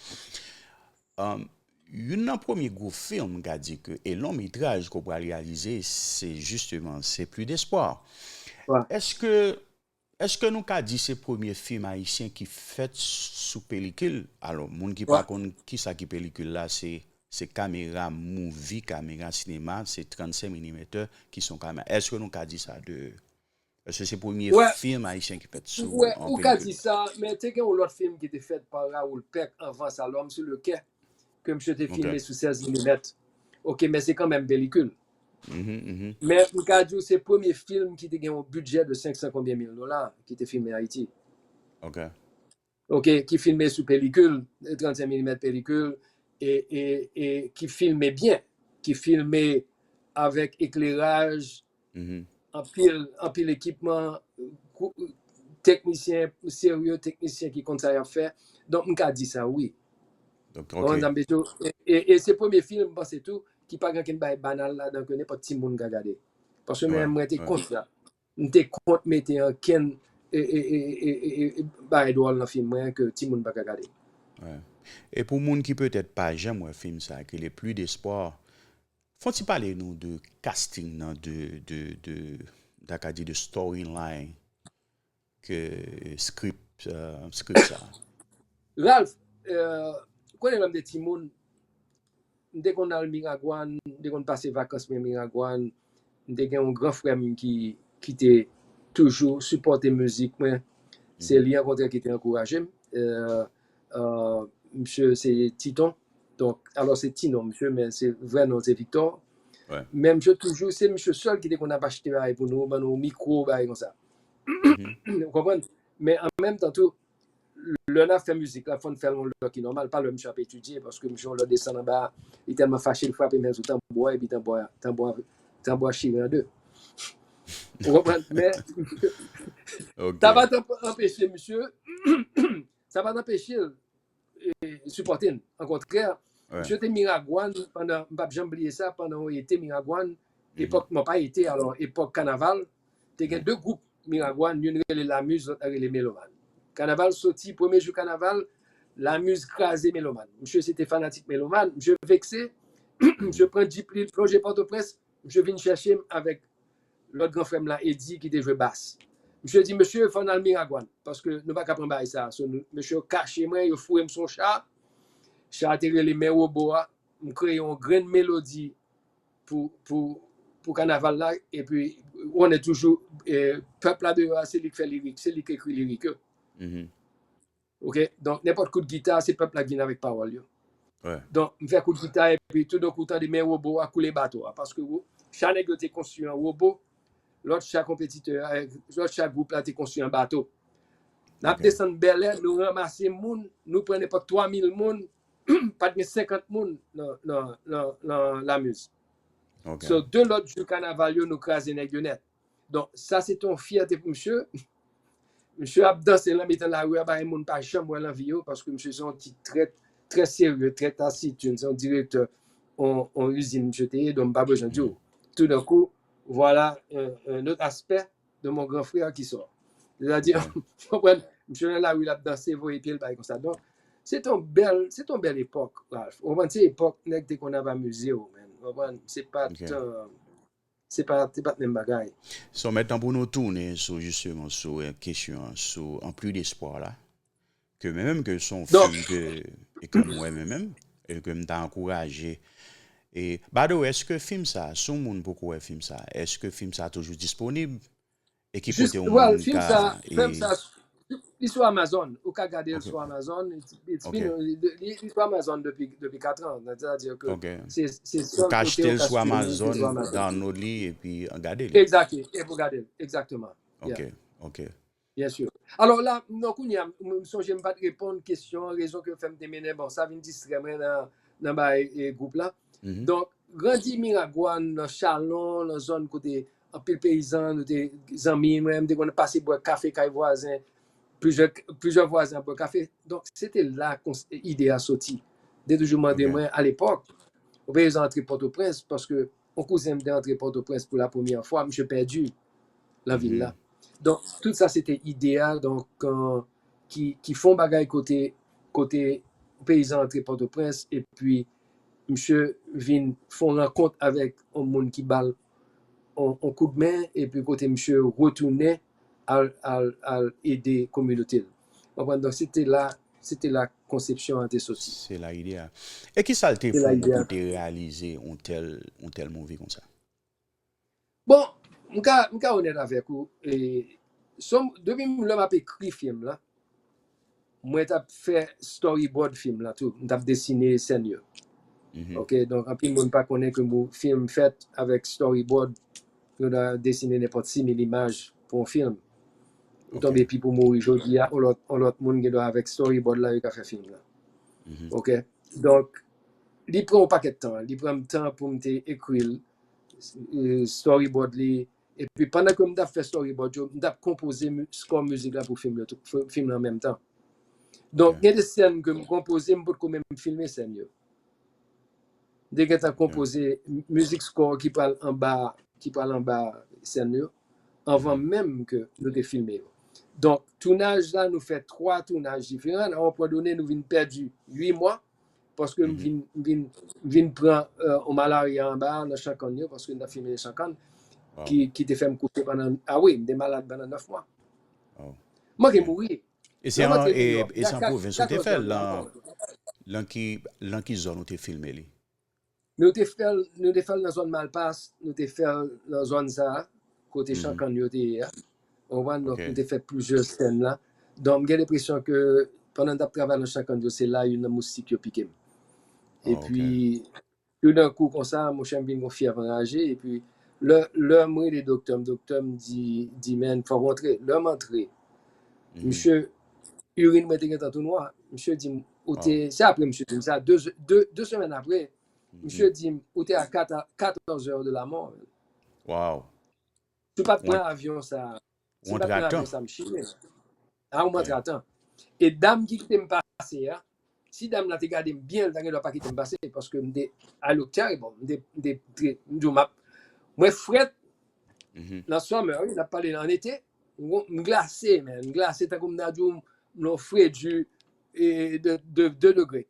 Um, youn nan premye gwo fim, m ka di ke, e long metraj ke w pral reyalize, se jisteman, se Plus d'Espoir. Èske Èske nou ka di se premye fim ayisyen ki fèt sou pelikil? Alò, moun ki pa konn kisa ki pelikil la, se se kamera movie, kamera sinema, se trannsenk milimètè ki se yon kamera. Èske nou ka di sa de Èske se premye fim ayisyen ki fèt sou an pelikil? Ou ka di sa, men te gen yon lòt fim ki te fèt pa Raoul Peck anvan sa, L'homme sous le quai, ke misye te filme sou sèz milimèt. Oke, men se kanmenm pelikil. Men m ka di w se premye fim ki te gen yon bidjè de senk san konbyen mil dola ki te filme Ayiti. Oke, ki filme sou pelikil, trannsenk milimèt pelikil, e, e, e ki filme byen, ki filme avèk ekleraj, anpil, anpil ekipman, teknisyen serye, teknisyen ki konn sa y ap fè. Donk, m ka di sa, wi. Donk, ok. E, e, e se premye fim, m panse tou, ki pa gen ankenn bagay banal ladan ke nenpòt timoun ka gade. Paske mwen, mwen te kont sa. M te kont mete ankenn e, e, e, e, e, e, bagay dwòl nan fim mwen ke timoun pa ka gade. E pou moun ki petèt pa janm wè fim sa, ki le pli despwa, fon ti pale nou de casting nan, de, de, de, m ta ka di de storyline ke script, euh, script sa. Ralph, euh, konnen lè m te timoun, m te konn al Miragwàn, m te konn pase vakans mwen Miragwàn, m te gen yon gran frè m ki, ki te toujou sipòte mizik mwen. Se li an kontrè ki te ankouraje m. Euh, euh, misye se Titon. Donk, alò se ti non misye, men se vrè non se Victor. Men misye toujou, se misye sèl ki te konn ap achte bagay pou nou, ban nou mikwo, bagay konsa. Ou konprann? Men an menm tan tou, lè n ap fè mizik la, fò n fè l yon lè ki nòmal, pa lè misye ap etidye, paske misye yon lè desann anba, li tèlman fache, l frape men sou tanbou a, epi tanbou a, tanbou a, tanbou a chire an de. Ou konprann? Men, sa pa t anpeche misye, sa pa t anpeche l e, sipòte n. Okontrè, misye te Miragwàn pandan, m p ap janm bliye sa, pandan yon ete Miragwàn, epòk, non, pa ete, alò, epòk kanaval, te gen de gwoup Miragwàn, youn rele Lamuz, lòt la rele Melomàn. Kanaval soti, premye jou kanaval, Lamuz kraze Melomàn. Misye se te fanatik Melomàn, misye vekse, misye pran djip li, l plonje Pòtoprens, misye vin chèche m avèk lòt gran frè m la, Eddy, ki te jwe bas. Misye di, mesye, fò n al Miragwàn, paske nou pa ka pran bagay sa. So, nou, mesye yo kache mwen, yo foure m sou yon cha. Cha a te rele Men Wobo a. M kreye yon grenn melodi pou, pou, pou kanaval la. Epi, ou konnen toujou, eh, pèp la deyò a, se li k fè lirik, se li k ekri lirik yo. Oke? Donk, nenpòt kout gita, se pèp la k vin avèk pawòl yo. Donk, m fè kout gita, epi toudenkou, w tande Men Wobo a koule bato a. Paske wo, cha nèg yo te konstwi an wobo, lòt cha konpetitè a, lòt cha gwoup la te konstwi an bato. N ap desann Bèlè, nou ranmase moun, nou pran nenpòt twa mil moun, pa t gen senkant moun nan, nan, nan, nan Lamuz. So, de lòt jou kanaval yo, nou kraze nèg yo nèt. Donk, sa se te yon fyète pou misye. Misye ap danse nan mitan lari a, bagay moun pa janm wè nan vi yo, paske misye se yon ti trè, trè serye, trè tasitin, se yon direktè yon, yon izin misye te ye, donk m pa bezwen di w. Toudenkou, vwala un, un autre aspect de mon grand frère qui sort. Sètadi, w konprann, Misye nan lari l ap danse, voye pye l, bagay konsa. Donk, se te yon bèl, se te yon bèl epòk, Ralph. Ou konprann? Se epòk nèg te konn ap amize w, man. Ou konprann? Se pa t, euh, se pa, se pa t menm bagay. So, mentnan pou nou tounen sou, jisteman, sou euh, kesyon an, sou Anplis de spwa la, ke mwen menm ke se yon fim ke, e ke m wè mwen menm, e ke m ta ankouraje. E, by the way, èske fim sa, si yon moun poko wè fim sa, èske fim sa toujou disponib? E ki kote yon well, moun ka. Fim sa, li sou Amazon. Ou ka gade l sou Amazon. Li sou Amazon depi, depi kat an. Sètadi ke se sèl kote ou ka achte l, se sou Amazon. Ou ka achte l sou Amazon, download li, epi gade l. Exactly. Epi w gade l. Egzakteman. Ok, ok. Byen si. Alò la, non, kounye a, m sonje m pa t reponn kesyon an, rezon ke fè m te mennen, bon, sa vin distrè mwen nan, nan bay e, gwoup la. Donk, grandi Miragwàn, nan Chalon, nan zòn kote anpil peyizan, nou te zanmi, mwen, m te konn pase bwè kafe kay vwazen, plizyè, plizyè vwazen ap bwè kafe. Donk, se te la ide a soti. M te toujou mande mwen, alepòk, ou peyizan antre Pòtoprens, paske yon kouzen m te antre Pòtoprens pou la premyè fwa, misye pèdi nan vil la. Donk, tout sa se te ide a, donk, euh, ki, ki fè yon bagay kote, kote peyizan antre Pòtoprens, epi misye vin fè yon rankont avèk yon moun ki ba l yon, yon koudmen, epi kote misye retounen al, al, al ede kominote l. Ou konprann? Donk, se te la, se te la konsepsyon an te soti. Se la ide a. E ki sa l te fè w pou te reyalize yon tèl, yon tèl movie konsa? Bon, m ka, m ka onèt avèk ou. E, son, depi lè m ap ekri fim la, mwen t ap fè storyboard fim la tou. M t ap desine sèn yo. Ok, donk anpil moun pa konnen ke fim fèt avèk storyboard. Yo ta desine nenpòt sis mil imaj pou yon fim. Ou tonbe epi pou mouri jodi a, yon lòt, yon lòt moun gen dwa avèk storyboard la, yo ka fè fim la. Ok? Donk, li pran yon pakèt tan. Li pran m tan pou m te ekri l, storyboard li. Epi pandan ke m t ap fè storyboard yo, m t ap konpoze score mizik la pou fim yo, fim lan menm tan. Donk, gen de sèn ke m konpoze, m potko menm filme sèn yo. M te gentan konpoze mizik score ki pral anba, ki pral anba sèn yo, anvan menm ke nou te filme yo. Donk, tounaj la, nou fè twa tounaj diferan. A yon pwen done, nou vin pèdi uit mwa, paske m vin, m vin, m vin pran yon malarya anba a nan chan kann yo, paske n t ap filme nan chan kann, ki, ki te fè m kouche pandan, a wi, m te malad pandan nèf mwa. M manke mouri. E se an, e, e se an pwovens ou te fè l, lan, lan ki, lan ki zòn ou te filme li? Nou te fè l, nou te fè l nan zòn Malpas, nou te fè l nan zòn sa a, kote chan kann yo te ye a. Ou konprann? Donk, nou te fè plizyè sèn la. Donk, m gen lenpresyon ke pandan n t ap travay nan chan kann yo, se la youn nan moustik yo pike m. Epi, toudenkou konsa, monchè, m vin gon fyèv anraje. Epi, lè, lè m rele doktè m, doktè m di, di, men, fòk w antre. Lè m antre, misye, irin mwen te gentan tou nwa. Misye di m, ou te, se apre misye di m sa, de, de, de semèn apre, misye di m, ou te a katòz è de la mò. Wow. Si w pa t pran avyon sa, si w pa t pran avyon sa, m chire. A, ou antre a tan. E dam ki kite m pase a, si dam la te gade m byen, l ta gen dwa pa kite m pase, paske m te, I look terrible. M te, m te, m te, m di w, m ap, mwen frèt, nan summer, wi, n ap pale an ete, m glase, man, m glase tankou m ta di w, m nan fredi e de, de, de degre.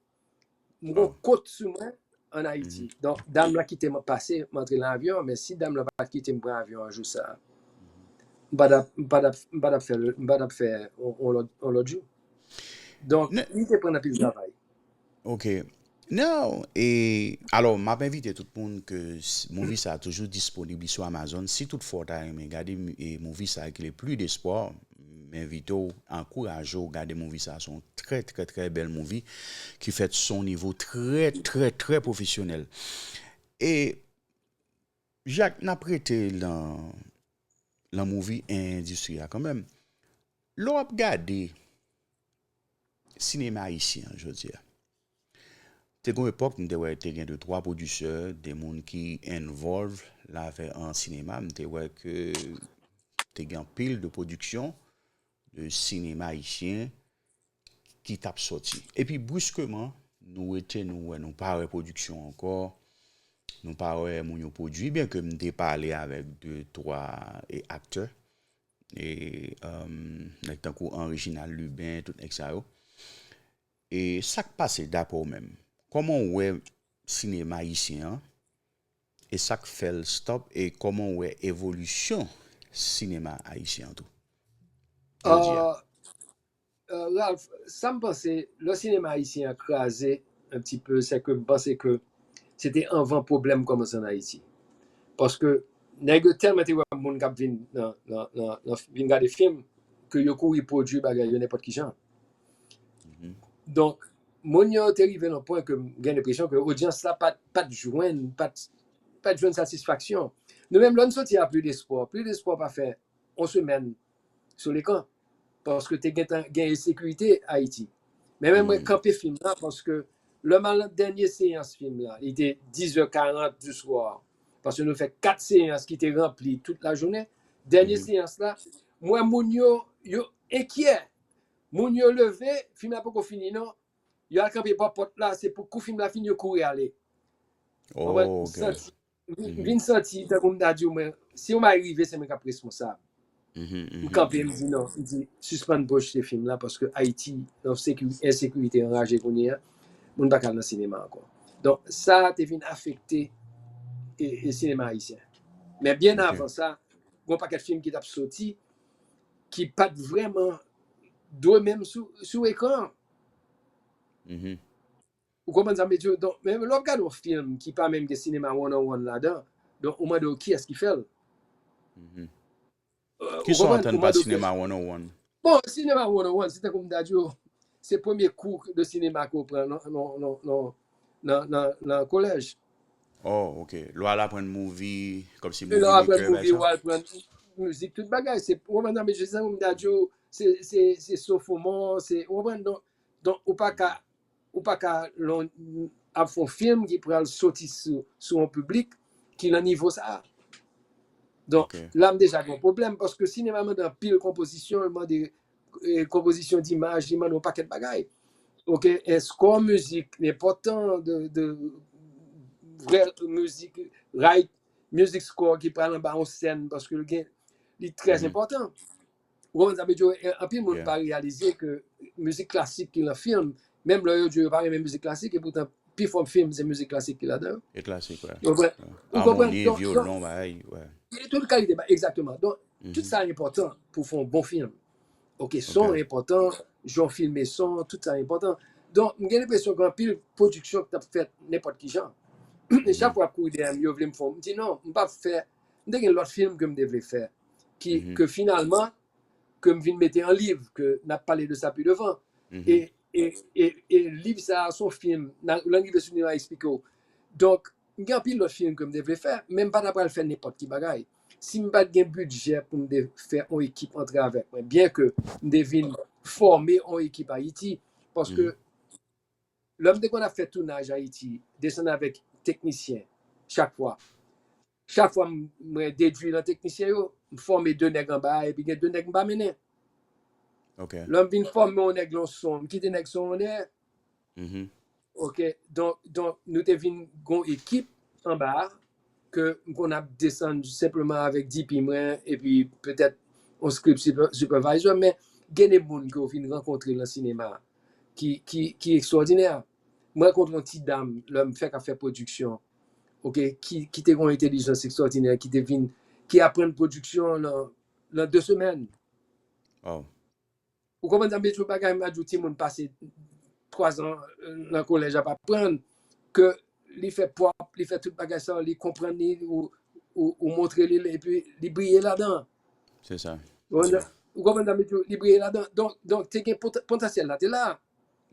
M gon kot sou mwen ann Ayiti. Donk, dam lan kite m pase, m antre nan avyon an, men si dam lan pa t kite m pran avyon an jou sa a, m pa t ap, m pa t ap, m pa t ap fè, m pa t ap fè on, on lòt, on lòt jou. Donk, li te pran anpil travay. Ok. Now, e, alò, m ap envite tout moun ke movie sa a toujou disponib sou Amazon. Si toutfwa w ta renmen gade movie sa a ki le plus d'espoir, m envite w, ankouraje w gade movie sa a. Se yon trè, trè, trè bèl movie ki fèt sou yon nivo trè, trè, trè pwofesyonèl. E, Jacques, n ap rete lan, lan movie endistri a kanmenm. Lè w ap gade sinema ayisyen an jodi a, te gon epòk, m te wè te gen de twa pwodisè, de moun ki involve lave an sinema, m te wè ke te gen anpil de pwodiksyon de sinema ayisyen ki t ap sòti. Epi briskeman, nou rete, nou wè, nou pa wè pwodiksyon ankò, nou pa wè moun yo pwodui, byen ke m te pale avèk de, twa, e, aktè, e, um, nèg tankou Henri Ginald Lubin, tout nèg sa yo. E sa k pase dapre w menm? Kòman w wè sinema ayisyen an? E sa k fè l stop? E kòman w wè evolisyon sinema ayisyen an tou? Jodi a. Uh, uh, Ralph, sa m panse, lè sinema ayisyen an kraze un petit peu, se ke m panse ke se te anvan pwoblèm kòmanse an Ayiti. Paske nèg yo tèlman te wè moun k ap vin nan, nan, nan, nan vin gade fim, ke yo kouri pwodui bagay yo nenpòt ki jan. Donk, moun yo te rive nan pwen ke m gen enpresyon ke odyans la pa t, pa t jwenn, pa t, pa t jwenn satisfaksyon. Nou menm, lè n soti a Plus d'Espoir, Plus d'Espoir pa fè yon semèn sou lekran, paske te gentan gen ensekirite Ayiti. Men menm mwen kanpe fim la, paske lè m al nan dènye seyans fim la, li te dizè karant di swa, paske nou fè kat seyans ki te ranpli tout lajounen. Dènye seyans la, m wè moun yo, yo enkyè. Moun yo leve, fim la poko fini non. Yo al kanpe bò pòt la, se pou kou fim la fini, yo kouri ale. Konprann? M santi, m vin santi, tankou m ta di w, mwen, si yon bagay rive, se mwen k ap responsab. M kanpe, m di non, m di, sispann pwojte fim la, paske Ayiti, nan ensekirite anraje kounye a, moun pa ka al nan sinema ankò. Donk, sa te vin afekte e, e sinema ayisyen. Men byen avan sa, gen yon pakèt fim ki t ap soti, ki pa t vrèman dwe menm sou, sou ekran. Ou konprann sa m vle di w? Donk, men lè w ap gade yon fim ki pa menm gen sinema one on one ladan, donk, ou mande w kiyès ki fè l. Kisa w antann pa sinema one on one? Bon, sinema one on one, se tankou m ta di w, se premye kou de sinema ke w pran nan, nan, nan, nan, nan, nan, nan kolèj. Oh, ok. Lè w al aprann movie, kòmsi movie maker, bagay sa? Lè w aprann movie, w al pran mizik, tout bagay. Se, w konprann sa m vle di w? Se tankou m ta di w, se, se, se sophomore, se, w konprann? Donk, donk, ou pa ka ou pa ka lon, ap fè yon fim ki pral soti sou, sou yon piblik ki nan nivo sa a. Donk, la m deja gen yon pwoblèm, paske sinema mande anpil konpozisyon, li mande e, konpozisyon dimaj, li mande yon pakèt bagay. Ok, e score mizik, li enpòtan de, de vrè mizik, right, music score ki pral anba yon sèn, paske li gen, li trè enpòtan. Ou konprann sa m vle di w? Anpil moun pa reyalize ke mizik klasik ki nan fim, menm lè yo di yo pa renmen mizik klasik, epoutan pifò fim se mizik klasik ki ladan yo. E klasik, wi. Ou konprann? Ou konprann? Amoni, vyolon, bagay, wi. Gen tout kalite bagay, egzakteman. Donk, tout sa enpòtan pou fè yon bon fim. Ok, son enpòtan, jan w filme son, tout sa enpòtan. Donk, m gen lenpresyon gen anpil pwodiksyon ki t ap fèt nenpòt ki jan. Chak fwa y ap kouri dèyè m, yo vle m fè yon, m di non, m p ap fè, m te gen lòt fim ke m te vle fè, ki, ke finalman, ke m vin mete an liv, ke n ap pale de sa pi devan. E, e, e, e liv sa a, se yon fim, lè n rive sou li, n a eksplike w. Donk, m gen anpil lòt fim ke m te vle fè, men m pa ta pral fè nenpòt ki bagay. Si m pa t gen bidjè pou m te fè yon ekip antre avèk mwen, byen ke m te vin fòme yon ekip Ayiti, paske lè m te konn ap fè tounaj Ayiti, desann avèk teknisyen, chak fwa. Chak fwa m, mwen dedwi nan teknisyen yo, m fòme de nèg anba a, epi gen de nèg m pa mennen. Lè m vin fòme yon nèg lan son, m kite nèg son annè. Ok, donk, donk, nou te vin gen yon ekip anba a, ke m konn ap desann senpleman avèk D P mwen, epi petèt yon script supervisor, men gen de moun ke w vin rankontre nan sinema ki, ki, ki ekstwòdinè. Mwen rankontre yon ti dam, lè m fèk ap fè pwodiksyon, ok, ki, ki te gen yon entèlijans ekstwòdinè, ki te vin, ki aprann pwodiksyon nan, nan de semèn. Ou konprann sa m vle di w? Bagay m a di w, timoun pase twazan nan kolèj ap aprann ke li fè pwòp, li fè tout bagay sa yo, li konprann li, ou, ou, ou montre li l, epi li briye ladan. Se sa. Ou konprann sa m vle di w? Li briye ladan. Donk, donk te gen pota-, potansyèl la te la.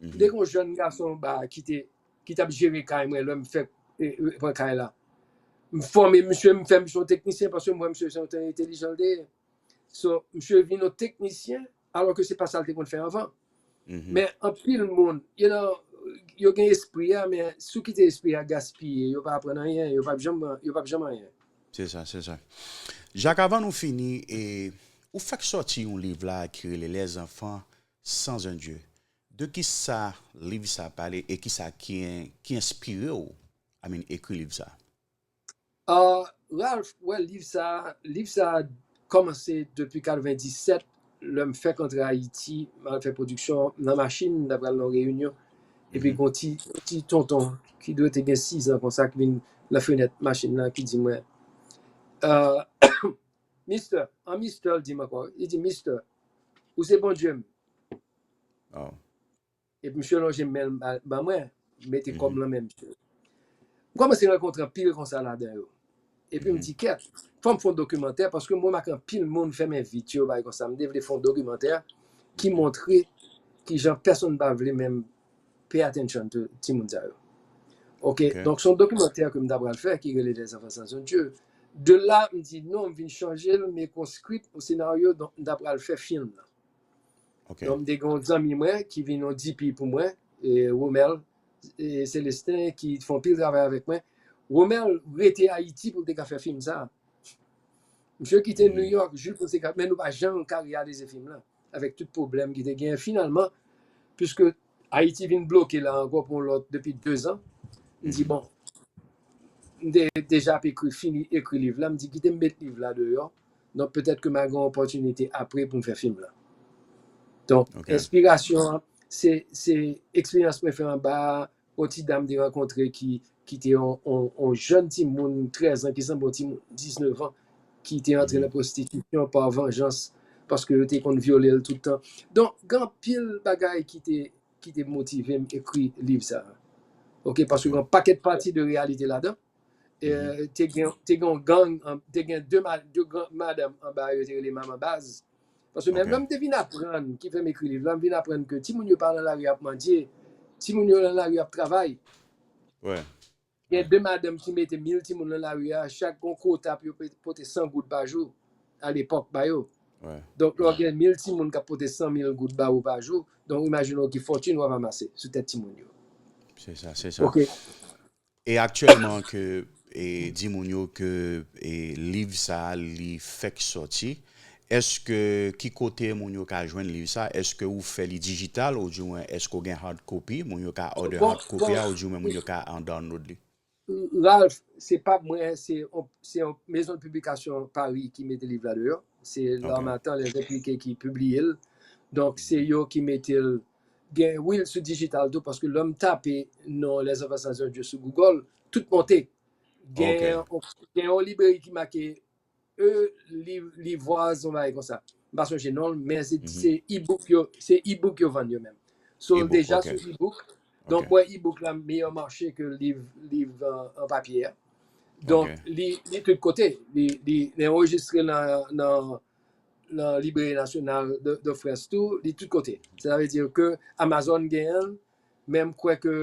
Te gen yon jèn gason anba ki te, ki t ap jere kay mwen lè m fèk e, e, pran kay la. M fòme misye, m fè misye yon teknisyen paske m wè misye se yon tèl entèlijan l te ye. So, misye vin yon teknisyen, alò ke se pa sa l te konn fè anvan. Men anpil moun, you know, yo gen espri a, men si w kite espri a gaspiye, yo pa aprann anyen, yo p ap janm, yo p ap janm anyen. Se sa, se sa. Jak, avan nou fini, e, ou fèk sòti yon liv la ki rele Les enfants sans un Dieu. De ki sa liv sa pale e ki sa ki, ki enspire w, I mean, ekri liv sa? Ah, Ralph, wè, liv sa, liv sa kòmanse depi katrevendisèt, lè m fèk antre Ayiti, m al fè pwodiksyon nan machin, m ta pral nan reyinyon. Epi gon ti, ti tonton ki dwe te gen sis an konsa ki vin nan fenèt machin nan ki di mwen, uh, Mister, an Mister, l di m ankò, li di, Mister, ou se Bondye m. Epi misye lonje men l ba mwen, mete kò m nan men misye. M kòmanse rankontre anpil konsa ladan yo. Epi m di, kèt, fò m fè yon dokimantè, paske m remake anpil moun fè m envite yo, bagay konsa. M te vle fè yon dokimantè ki montre ki jan pèsonn pa vle menm pay attention to timoun sa yo. Ok, donk se yon dokimantè ke m ta pral fè ki rele Les Enfants Sans un Dieu. De la, m di non, m vin chanje l, m ekri yon script, yon senaryo, donk m ta pral fè fim nan. Donk, m te gen yon zanmi mwen ki vin yon D P pou mwen, e Romel e Celestin ki fè anpil travay avèk mwen. Romel rete Ayiti pou l te ka fè fim sa. Misye kite New York jis pou l te ka, men nou pa janm ka reyalize fim lan. Avèk tout pwoblèm ki te gen, finalman, piske Ayiti vin bloke la ankò pou yon lòt depi de zan, m di, bon, m te deja ap ekri, fini ekri liv la, m di, kite m met liv la deyò. Donk, petèt ke m a gen yon opòtinite apre pou m fè fim lan. Donk, enspirasyon an, se, se eksperyans mwen fè anba a, yon ti dam te rankontre ki, ki te yon, yon, yon jèn timoun trèz an, ki sanble yon timoun diznèf an, ki te antre nan pwostitisyon pa vanjans, paske yo te konn vyole l tout tan. Donk, gen anpil bagay ki te, ki te motive m ekri liv sa a. Ok, paske gen yon pakèt pati de reyalite ladan. Eh, te gen, te gen yon gang, an- te gen de, ma- de gran madanm anba yo te rele Manman Baz. Paske menm lè m te vin aprann, ki fè m ekri liv la, m vin aprann ke timoun yo pa nan lari ap mandye, timoun yo nan lari ap travay. Gen de madanm ki mete mil timoun nan lari a, chak gon kwota pou yo pe- pote san goud pa jou, alepòk, ba yo. Donk, lè w gen mil timoun k ap pote san mil goud ba ou pa jou, donk, imajine w ki fòtin w ap amase sou tèt timoun yo. Se sa, se sa. Ok. E aktyèlman ke, e, di moun yo ke, e, liv sa a, li fèk sòti, èske, ki kote moun yo ka jwenn liv sa a? Èske ou fè li dijital, oudimwen èske ou gen hard copy? Moun yo ka order hard copy a, oudimwen moun yo ka an download li? Ralph, se pa mwen, se yon, se yon mezon de piblikasyon Paris ki mete liv la deyò. Se L'Harmattan, Les Impliqués ki pibliye l. Donk, se yo ki mete l. Gen, wi, l sou dijital tou, paske lè m tape non Les Enfants Sans un Dieu sou Google, tout monte. Gen, gen yon libreri ki make E, liv, livwaz, yon bagay konsa. M pa sonje non l, men se, se e-book yo, se e-book yo vann yo menm. So, l deja sou e-book. Donk, mwen, e-book la meyè mache ke liv, liv an, an papye a. Donk, li, li tout kote. Li, li, li anrejistre nan, nan, nan Librairie Nationale de, de France tou, li tout kote. Sa vle di ke Amazon genyen l, men m kwè ke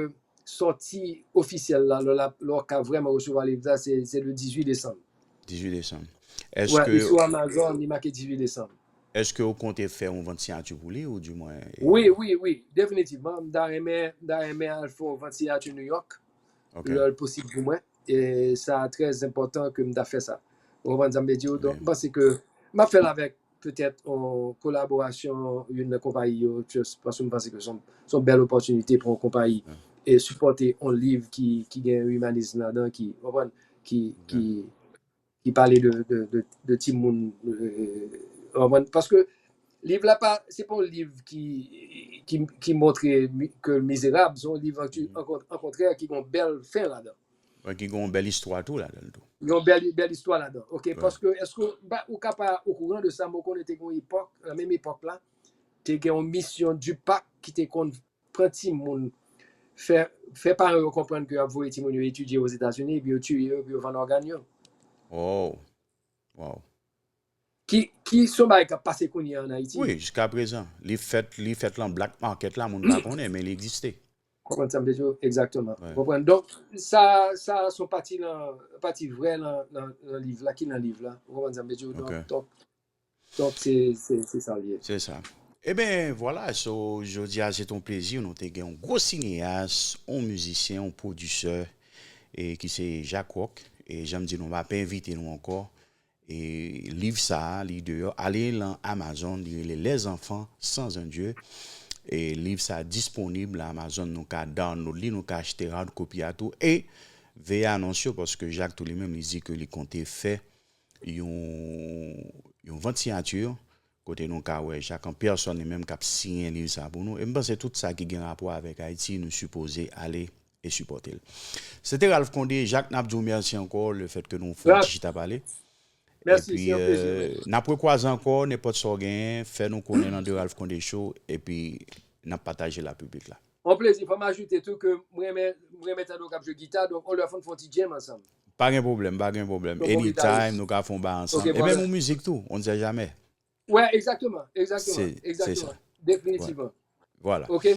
sòti ofisyèl la, lè w la, lè w ka vrèman resevwa liv la, se, se le dizuit desanm. Dizuit desanm. Wè, li sou Amazon, li make dizuit desanm. Èske ou konte fè yon vant siyati pou li, oudimwen? Wi, wi, wi, definitivman. M ta renmen, m ta renmen al fè yon vant siyati New York, lè l posib pou mwen. E sa trè enpòtan ke m ta fè sa. Ou konprann sa m vle di w? Donk, m panse ke m ap fè l avèk petèt yon kolaborasyon youn nan konpayi yo, just paske m panse ke se yon, se yon bèl opòtinite pou yon konpayi e sipòte yon liv ki, ki gen imanis ladan, ki, ou konprann, ki, ki, ki pale de, de, de, de timoun, e, ou konprann, paske liv la pa, se pa yon liv ki, ki, ki montre mi- ke l mizerab, se yon liv an- an- ankontrè ki gen yon bèl fen ladan. Ki gen yon bèl istwa tou ladan l tou. Yon bèl, bèl istwa ladan. Ok, paske èske ou, ba, ou ka pa okouran de sa, men ou konnen te gen yon epòk, nan menm epòk la, te gen yon misyon DUPAC ki te konn pran timoun, fè, fè paran yo konprann ke y ap voye timoun yo etidye Ozetazini, epi yo tiye yo, epi yo vann ògàn yo. Oh, wow. Ki, ki se yon bagay k ap pase kounye a ann Ayiti. Wi, jiska prezan. Li fèt, li fèt lan black market la, moun pa konnen, men li egziste. Konprann sa m vle di w? Egzakteman. Konprann? Donk, sa, sa se yon pati lan, pati vrè lan, lan, lan liv la, ki nan liv la. Ou konprann sa m vle di w? Donk, donk, donk, se, se, se sa l ye. Se sa. Eben, vwala, so, jodi a, se t on plezi, nou te gen yon gwo sineyas, yon mizisyen, yon pwodisè, e ki se Jacques Rock. E jan m di nou, m ap envite nou ankò. E liv sa a, li deyò, ale lan Amazon, li rele Les Enfants Sans un Dieu. E liv sa a disponib lan Amazon, nou ka download li, nou ka achte hard copy a tou. E veye anons yo, paske Jacques tou li menm, li di ke li konte fè yon, yon vant siyati kote nou ka wè Jacques an pèsòn li menm k ap siyen liv sa pou nou. E m panse tout sa ki gen rapò avèk Ayiti, nou sipoze ale e sipòte l. Se te Ralph Condé, Jacques, n ap di w mèsi ankò, le fèt ke nou fè yon ti chita pale. Epi, n ap rekwaze ankò, nenpòt sa w genyen, fè nou konnen nan The Ralph Condé Show, epi n ap pataje l ak piblik la. On plezi, fò m ajoute tou ke mwen renmen, mwen renmen tande w k ap jwe gita, donk on lè fò n fè yon ti jam ansanm. Pa gen pwoblèm, pa gen pwoblèm. Anytime, nou ka fè yon bagay ansanm. E menm yon mizik tou, on ne sait jamais. Wè, egzakteman, egzakteman, egzakteman. Definitivman. Vwala. Ok.